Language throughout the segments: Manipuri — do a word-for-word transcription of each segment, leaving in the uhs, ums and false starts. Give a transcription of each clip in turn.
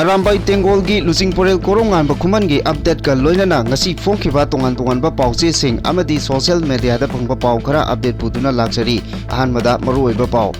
ꯑꯔꯥꯝꯕꯥꯏ ꯇꯦꯡꯒꯣꯜꯒꯤ ꯂꯨꯆꯤꯡꯄꯨꯔꯦꯜ ꯀꯣꯔꯧꯉꯥꯟꯕ ꯈꯨꯃꯟꯒꯤ updateꯀ ꯂꯣꯏꯅꯅ ꯉꯁꯤ ꯐꯣꯡꯈꯤꯕ ꯇꯣꯉꯥꯟ ꯇꯣꯉꯥꯟꯕ ꯄꯥꯎꯆꯦꯁꯤꯡ ꯑꯃꯗꯤ social mediaꯗ ꯐꯪꯕ ꯄꯥꯎ ꯈꯔ update ꯄꯨꯗꯨꯅ ꯂꯥꯛꯆꯔꯤ꯫ ꯑꯍꯥꯟꯕꯗ ꯃꯔꯨꯑꯣꯏꯕ ꯄꯥꯎ꯫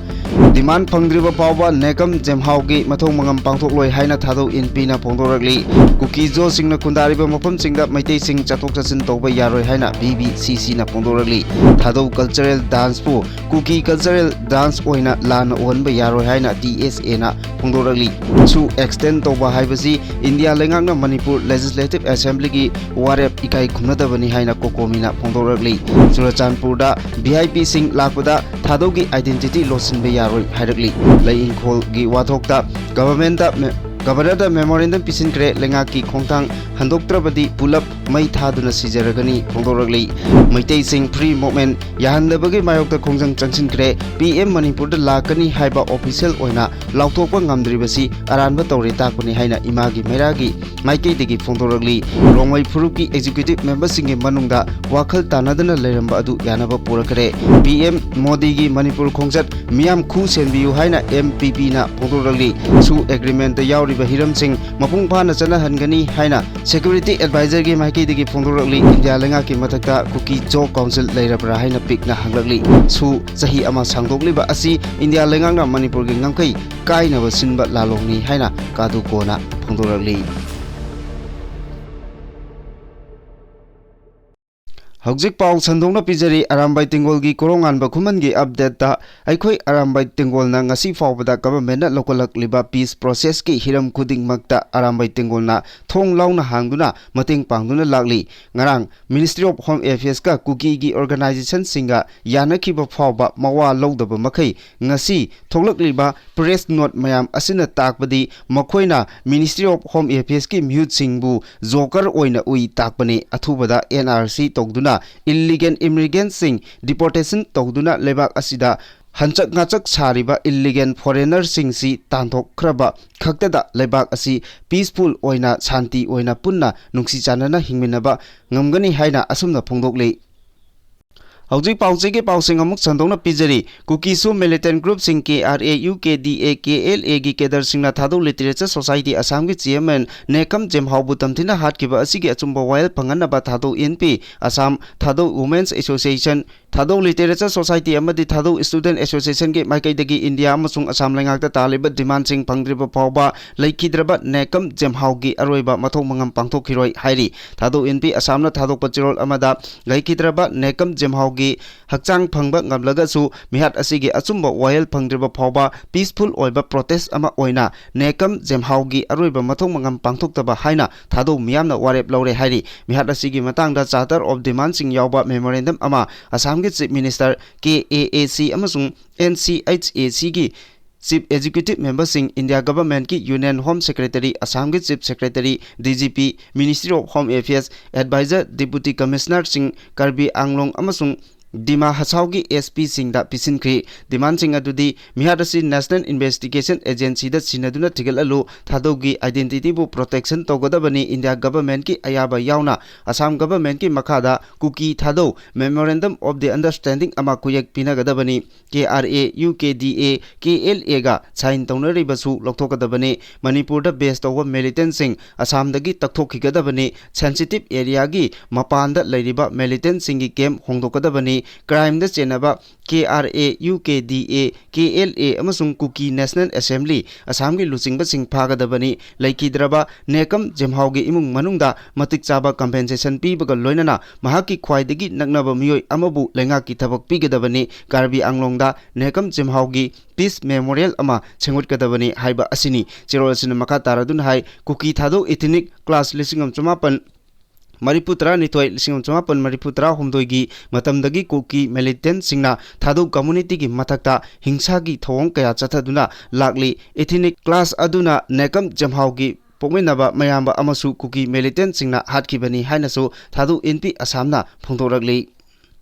Demand ꯐꯪꯗ꯭ꯔꯤꯕ ꯐꯥꯎꯕ ꯅꯦꯀꯝ ꯖꯦꯝꯍꯥꯎꯒꯤ ꯃꯊꯧ ꯃꯉꯝ ꯄꯥꯡꯊꯣꯛꯂꯣꯏ ꯍꯥꯏꯅ ꯊꯥꯗꯧ ꯏꯟꯄꯤꯅ ꯐꯣꯡꯗꯣꯔꯛꯂꯤ꯫ ꯀꯨꯀꯤ ꯖꯣꯁꯤꯡꯅ ꯈꯨꯟꯗꯥꯔꯤꯕ ꯃꯐꯝꯁꯤꯡꯗ ꯃꯩꯇꯩꯁꯤꯡ ꯆꯠꯊꯣꯛ ꯆꯠꯁꯤꯟ ꯇꯧꯕ ꯌꯥꯔꯣꯏ ꯍꯥꯏꯅ ꯚꯤ ꯚꯤ ꯁꯤ ꯁꯤꯅ ꯐꯣꯡꯗꯣꯔꯛꯂꯤ꯫ ꯊꯥꯗꯧ cultural danceꯄꯨ ꯀꯨꯀꯤ cultural dance ꯑꯣꯏꯅ ꯂꯥꯟꯅ ꯎꯍꯟꯕ ꯌꯥꯔꯣꯏ ꯍꯥꯏꯅ ꯇꯤ ꯑꯦꯁ ꯑꯦꯅ ꯐꯣꯡꯗꯣꯔꯛꯂꯤ꯫ ꯁꯨ extend ꯇꯧꯕ ꯍꯥꯏꯕꯁꯤ ꯏꯟꯗꯤꯌꯥ ꯂꯩꯉꯥꯛꯅ ꯃꯅꯤꯄꯨꯔ Legislative Assemblyꯒꯤ ꯋꯥꯔꯦꯞ ꯏꯀꯥꯏ ꯈꯨꯝꯅꯗꯕꯅꯤ ꯍꯥꯏꯅ ꯀꯣꯀꯣꯃꯤꯅ ꯐꯣꯡꯗꯣꯔꯛꯂꯤ꯫ ꯆꯨꯔꯆꯥꯟꯄꯨꯔꯗ ꯚꯤ ꯑꯥꯏ ꯄꯤꯁꯤꯡ ꯂꯥꯛꯄꯗ ꯊꯥꯗꯧꯒꯤ identity ꯂꯣꯠꯁꯤꯟꯕ ꯌꯥꯔꯣꯏ ꯍꯥꯏꯔꯛꯂꯤ꯫ ꯂꯩ ꯏꯪꯈꯣꯜꯒꯤ ꯋꯥꯊꯣꯛꯇ governmentꯗ ꯃꯦ-, Governorꯗ memorandum ꯄꯤꯁꯤꯟꯈ꯭ꯔꯦ꯫ ꯂꯩꯉꯥꯛꯀꯤ ꯈꯣꯡꯊꯥꯡ ꯍꯟꯗꯣꯛꯇ꯭ꯔꯕꯗꯤ ꯄꯨꯂꯞ ꯃꯩ ꯊꯥꯗꯨꯅ ꯁꯤꯖꯔꯒꯅꯤ ꯐꯣꯡꯗꯣꯔꯛꯂꯤ꯫ ꯃꯩꯇꯩꯁꯤꯡ free movement ꯌꯥꯍꯟꯗꯕꯒꯤ ꯃꯥꯌꯣꯛꯇ ꯈꯣꯡꯖꯪ ꯆꯪꯁꯤꯟꯈ꯭ꯔꯦ꯫ ꯄꯤ ꯑꯦꯝ ꯃꯅꯤꯄꯨꯔꯗ ꯂꯥꯛꯀꯅꯤ ꯍꯥꯏꯕ official ꯑꯣꯏꯅ ꯂꯥꯎꯊꯣꯛꯄ ꯉꯝꯗ꯭ꯔꯤꯕꯁꯤ ꯑꯔꯥꯟꯕ ꯇꯧꯔꯦ ꯇꯥꯛꯄꯅꯤ ꯍꯥꯏꯅ ꯏꯃꯥꯒꯤ ꯃꯩꯔꯥꯒꯤ ꯃꯥꯏꯀꯩꯗꯒꯤ ꯐꯣꯡꯗꯣꯔꯛꯂꯤ꯫ ꯔꯣꯡꯃꯩ ꯐꯨꯔꯨꯞꯀꯤ executive memberꯁꯤꯡꯒꯤ ꯃꯅꯨꯡꯗ ꯋꯥꯈꯜ ꯇꯥꯅꯗꯅ ꯂꯩꯔꯝꯕ ꯑꯗꯨ ꯌꯥꯅꯕ ꯄꯨꯔꯛꯈ꯭ꯔꯦ꯫ ꯄꯤ ꯑꯦꯝ ꯃꯣꯗꯤꯒꯤ ꯃꯅꯤꯄꯨꯔ ꯈꯣꯡꯆꯠ ꯃꯤꯌꯥꯝ ꯈꯨ ꯁꯦꯟꯕꯤꯌꯨ ꯍꯥꯏꯅ ꯑꯦꯝ ꯄꯤ ꯄꯤꯅ ꯐꯣꯡꯗꯣꯔꯛꯂꯤ꯫ ꯁꯨ agreementꯇ ꯌꯥꯎꯔꯤꯕ ꯍꯤꯔꯝꯁꯤꯡ ꯃꯄꯨꯡ ꯐꯥꯅ ꯆꯠꯅꯍꯟꯒꯅꯤ ꯍꯥꯏꯅ Security Advisorꯒꯤ ꯃꯥꯏꯀꯩꯗꯒꯤ ꯐꯣꯡꯗꯣꯔꯛꯂꯤ꯫ ꯏꯟꯗꯤꯌꯥ ꯂꯩꯉꯥꯛꯀꯤ ꯃꯊꯛꯇ ꯀꯨꯀꯤ ꯖꯣ council ꯂꯩꯔꯕ꯭ꯔꯥ ꯍꯥꯏꯅ ꯄꯤꯛꯅ ꯍꯪꯂꯛꯂꯤ꯫ ꯁꯨ ꯆꯍꯤ ꯑꯃ ꯁꯥꯡꯗꯣꯛꯂꯤꯕ ꯑꯁꯤ ꯏꯟꯗꯤꯌꯥ ꯂꯩꯉꯥꯛꯅ ꯃꯅꯤꯄꯨꯔꯒꯤ ꯉꯝꯈꯩ ꯀꯥꯏꯅꯕ ꯁꯤꯟꯕ ꯂꯥꯂꯣꯡꯅꯤ ꯍꯥꯏꯅ ꯀꯥꯗꯨꯀꯣꯅ ꯐꯣꯡꯗꯣꯔꯛꯂꯤ꯫ ꯍꯧꯖꯤꯛ ꯄꯥꯎ ꯁꯟꯗꯣꯛꯅ ꯄꯤꯖꯔꯤ꯫ ꯑꯔꯥꯝꯕꯥꯏ ꯇꯦꯡꯒꯣꯜꯒꯤ ꯀꯣꯔꯧꯉꯥꯟꯕ ꯈꯨꯃꯟꯒꯤ updateꯇ ꯑꯩꯈꯣꯏ ꯑꯔꯥꯝꯕꯥꯏ ꯇꯦꯡꯒꯣꯜꯅ ꯉꯁꯤ ꯐꯥꯎꯕꯗ governmentꯅ ꯂꯧꯈꯠꯂꯛꯂꯤꯕ peace processꯀꯤ ꯍꯤꯔꯝ ꯈꯨꯗꯤꯡꯃꯛꯇ ꯑꯔꯥꯝꯕꯥꯏ ꯇꯦꯡꯒꯣꯜꯅ ꯊꯣꯡ ꯂꯥꯎꯅ ꯍꯥꯡꯗꯨꯅ ꯃꯇꯦꯡ ꯄꯥꯡꯗꯨꯅ ꯂꯥꯛꯂꯤ꯫ ꯉꯔꯥꯡ Ministry of Home Affairsꯀ ꯀꯨꯀꯤꯒꯤ organizationꯁꯤꯡꯒ ꯌꯥꯅꯈꯤꯕ ꯐꯥꯎꯕ ꯃꯋꯥ ꯂꯧꯗꯕ ꯃꯈꯩ ꯉꯁꯤ ꯊꯣꯛꯂꯛꯂꯤꯕ press note ꯃꯌꯥꯝ ꯑꯁꯤꯅ ꯇꯥꯛꯄꯗꯤ ꯃꯈꯣꯏꯅ Ministry of Home Affairsꯀꯤ ꯃꯤꯍꯨꯠꯁꯤꯡꯕꯨ joker ꯑꯣꯏꯅ ꯎꯏ ꯇꯥꯛꯄꯅꯤ꯫ ꯑꯊꯨꯕꯗ N R C ꯇꯧꯗꯨꯅ illegal immigrantꯁꯤꯡ deportation ꯇꯧꯗꯨꯅ ꯂꯩꯕꯥꯛ ꯑꯁꯤꯗ ꯍꯟꯆꯛ ꯉꯥꯆꯛ ꯁꯥꯔꯤꯕ illegal foreignerꯁꯤꯡꯁꯤ ꯇꯥꯟꯊꯣꯛꯈ꯭ꯔꯕ ꯈꯛꯇꯗ ꯂꯩꯕꯥꯛ ꯑꯁꯤ peaceful ꯑꯣꯏꯅ, ꯁꯥꯟꯇꯤ ꯑꯣꯏꯅ, ꯄꯨꯟꯅ ꯅꯨꯡꯁꯤ ꯆꯥꯟꯅꯅ ꯍꯤꯡꯃꯤꯟꯅꯕ ꯉꯝꯒꯅꯤ ꯍꯥꯏꯅ ꯑꯁꯨꯝꯅ ꯐꯣꯡꯗꯣꯛꯂꯤ꯫ ꯍꯧꯖꯤꯛ ꯄꯥꯎꯆꯦꯒꯤ ꯄꯥꯎꯁꯤꯡ ꯑꯃꯨꯛ ꯁꯟꯗꯣꯛꯅ ꯄꯤꯖꯔꯤ꯫ ꯀꯨꯀꯤꯁꯨ militant group ꯁꯤꯡ K R A, U K D A, K L A ꯒꯤ cadre ꯁꯤꯡꯅ ꯊꯥꯗꯧ Literature Society ꯑꯁꯥꯝꯒꯤ chairman ꯅꯦꯀꯝ ꯖꯦꯝꯍꯥꯎꯕꯨ ꯇꯝꯊꯤꯅ ꯍꯥꯠꯈꯤꯕ ꯑꯁꯤꯒꯤ ꯑꯆꯨꯝꯕ ꯋꯥꯌꯦꯜ ꯐꯪꯍꯟꯅꯕ ꯊꯥꯗꯧ Inpi, ꯑꯁꯥꯝ ꯊꯥꯗꯧ Women's Association, ꯊꯥꯗꯧ Literature Society ꯑꯃꯗꯤ ꯊꯥꯗꯧ Student Association ꯒꯤ ꯃꯥꯏꯀꯩꯗꯒꯤ ꯏꯟꯗꯤꯌꯥ ꯑꯃꯁꯨꯡ ꯑꯁꯥꯝ ꯂꯩꯉꯥꯛꯇ ꯇꯥꯜꯂꯤꯕ demand ꯁꯤꯡ ꯐꯪꯗ꯭ꯔꯤꯕ ꯐꯥꯎꯕ ꯂꯩꯈꯤꯗ꯭ꯔꯕ ꯅꯦꯀꯝ ꯖꯦꯝꯍꯥꯎꯒꯤ ꯑꯔꯣꯏꯕ ꯃꯊꯧ ꯃꯉꯝ ꯄꯥꯡꯊꯣꯛꯈꯤꯔꯣꯏ ꯍꯥꯏꯔꯤ꯫ ꯊꯥꯗꯧ Inpi ꯑꯁꯥꯝꯅ ꯊꯥꯗꯣꯛꯄ ꯆꯦꯔꯣꯜ ꯑꯃꯗ, ꯂꯩꯈꯤꯗ꯭ꯔꯕ ꯅꯦꯀꯝ ꯖꯦꯝꯍꯥꯎꯒꯤ ꯍꯛꯆꯥꯡ ꯐꯪꯕ ꯉꯝꯂꯒꯁꯨ ꯃꯤꯍꯥꯠ ꯑꯁꯤꯒꯤ ꯑꯆꯨꯝꯕ ꯋꯥꯌꯦꯜ ꯐꯪꯗ꯭ꯔꯤꯕ ꯐꯥꯎꯕ peaceful ꯑꯣꯏꯕ protest ꯑꯃ ꯑꯣꯏꯅ ꯅꯦꯀꯝ ꯖꯦꯝꯍꯥꯎꯒꯤ ꯑꯔꯣꯏꯕ ꯃꯊꯧ ꯃꯉꯝ ꯄꯥꯡꯊꯣꯛꯇꯕ ꯍꯥꯏꯅ ꯊꯥꯗꯧ ꯃꯤꯌꯥꯝꯅ ꯋꯥꯔꯦꯞ ꯂꯧꯔꯦ ꯍꯥꯏꯔꯤ꯫ ꯃꯤꯍꯥꯠ ꯑꯁꯤꯒꯤ ꯃꯇꯥꯡꯗ charter of demand ꯁꯤꯡ ꯌꯥꯎꯕ memorandum ꯑꯃ ꯑꯁꯥꯝꯒꯤ Chief Minister, K A A C ꯑꯃꯁꯨꯡ N C H A C ꯒꯤ Chief Executive Member ꯁꯤꯡ, ꯏꯟꯗꯤꯌꯥ Government ꯀꯤ Union Home Secretary, ꯑꯁꯥꯝꯒꯤ Chief Secretary, D G P, Ministry of Home Affairs, Advisor, Deputy Commissioner ꯁꯤꯡ, ꯀꯔꯕꯤ ꯑꯪꯂꯣꯡ ꯑꯃꯁꯨꯡ ꯗꯤꯃꯥ ꯍꯁꯥꯎꯒꯤ S P ꯁꯤꯡꯗ ꯄꯤꯁꯤꯟꯈ꯭ꯔꯤ꯫ Demand ꯁꯤꯡ ꯑꯗꯨꯗꯤ ꯃꯤꯍꯥꯠ ꯑꯁꯤ National Investigation Agency ꯗ ꯁꯤꯟꯅꯗꯨꯅ ꯊꯤꯒꯠꯍꯜꯂꯨ, ꯊꯥꯗꯧꯒꯤ identity ꯕꯨ protection ꯇꯧꯒꯗꯕꯅꯤ, ꯏꯟꯗꯤꯌꯥ Government ꯀꯤ ꯑꯌꯥꯕ ꯌꯥꯎꯅ ꯑꯁꯥꯝ Government ꯀꯤ ꯃꯈꯥꯗ ꯀꯨꯀꯤ ꯊꯥꯗꯧ Memorandum of the Understanding ꯑꯃ ꯈꯨꯌꯦꯛ ꯄꯤꯅꯒꯗꯕꯅꯤ꯫ K R A, U K D A, K L A ꯒ sign ꯇꯧꯅꯔꯤꯕꯁꯨ ꯂꯧꯊꯣꯛꯀꯗꯕꯅꯤ꯫ ꯃꯅꯤꯄꯨꯔꯗ base ꯇꯧꯕ militant ꯁꯤꯡ ꯑꯁꯥꯝꯗꯒꯤ ꯇꯛꯊꯣꯛꯈꯤꯒꯗꯕꯅꯤ꯫ Sensitive area ꯒꯤ ꯃꯄꯥꯟꯗ ꯂꯩꯔꯤꯕ militant ꯁꯤꯡꯒꯤ camp ꯍꯣꯡꯗꯣꯛꯀꯗꯕꯅꯤ꯫ Crime the ꯆꯦꯟꯅꯕ K R A, U K D A, K L A ꯑꯃꯁꯨꯡ ꯀꯨꯀꯤ National Assembly ꯑꯁꯥꯝꯒꯤ ꯂꯨꯆꯤꯡꯕꯁꯤꯡ ꯐꯥꯒꯗꯕꯅꯤ꯫ ꯂꯩꯈꯤꯗ꯭ꯔꯕ ꯅꯦꯀꯝ ꯖꯦꯝꯍꯥꯎꯒꯤ ꯏꯃꯨꯡ ꯃꯅꯨꯡꯗ ꯃꯇꯤꯛ ꯆꯥꯕ compensation ꯄꯤꯕꯒ ꯂꯣꯏꯅꯅ ꯃꯍꯥꯛꯀꯤ ꯈ꯭ꯋꯥꯏꯗꯒꯤ ꯅꯛꯅꯕ ꯃꯤꯑꯣꯏ ꯑꯃꯕꯨ ꯂꯩꯉꯥꯛꯀꯤ ꯊꯕꯛ ꯄꯤꯒꯗꯕꯅꯤ꯫ ꯀꯥꯔꯕꯤ ꯑꯪꯂꯣꯡꯗ ꯅꯦꯀꯝ ꯖꯦꯝꯍꯥꯎꯒꯤ peace memorial ꯑꯃ ꯁꯦꯝꯒꯠꯀꯗꯕꯅꯤ ꯍꯥꯏꯕ ꯑꯁꯤꯅꯤ꯫ ꯆꯦꯔꯣꯜ ꯑꯁꯤꯅ ꯃꯈꯥ ꯇꯥꯔꯗꯨꯅ ꯍꯥꯏ, ꯀꯨꯀꯤ ꯊꯥꯗꯧ ethnic class ꯂꯤꯁꯤꯡ ꯑꯃ ꯆꯃꯥꯄꯟ ꯃꯔꯤꯐꯨ ꯇꯔꯥꯅꯤꯊꯣꯏ, ꯂꯤꯁꯤꯡ ꯑꯃ ꯆꯃꯥꯄꯟ ꯃꯔꯤꯐꯨ ꯇꯔꯥꯍꯨꯝꯗꯣꯏꯒꯤ ꯃꯇꯝꯗꯒꯤ ꯀꯨꯀꯤ militant ꯁꯤꯡꯅ ꯊꯥꯗꯧ community ꯒꯤ ꯃꯊꯛꯇ ꯍꯤꯡꯁꯥꯒꯤ ꯊꯧꯑꯣꯡ ꯀꯌꯥ ꯆꯠꯊꯗꯨꯅ ꯂꯥꯛꯂꯤ꯫ Ethnic class ꯑꯗꯨꯅ ꯅꯦꯀꯝ ꯖꯦꯝꯍꯥꯎꯒꯤ ꯄꯣꯛꯃꯤꯟꯅꯕ ꯃꯌꯥꯝꯕ ꯑꯃꯁꯨ ꯀꯨꯀꯤ militant ꯁꯤꯡꯅ ꯍꯥꯠꯈꯤꯕꯅꯤ ꯍꯥꯏꯅꯁꯨ ꯊꯥꯗꯧ ꯏꯟꯄꯤ ꯑꯁꯥꯝꯅ ꯐꯣꯡꯗꯣꯔꯛꯂꯤ꯫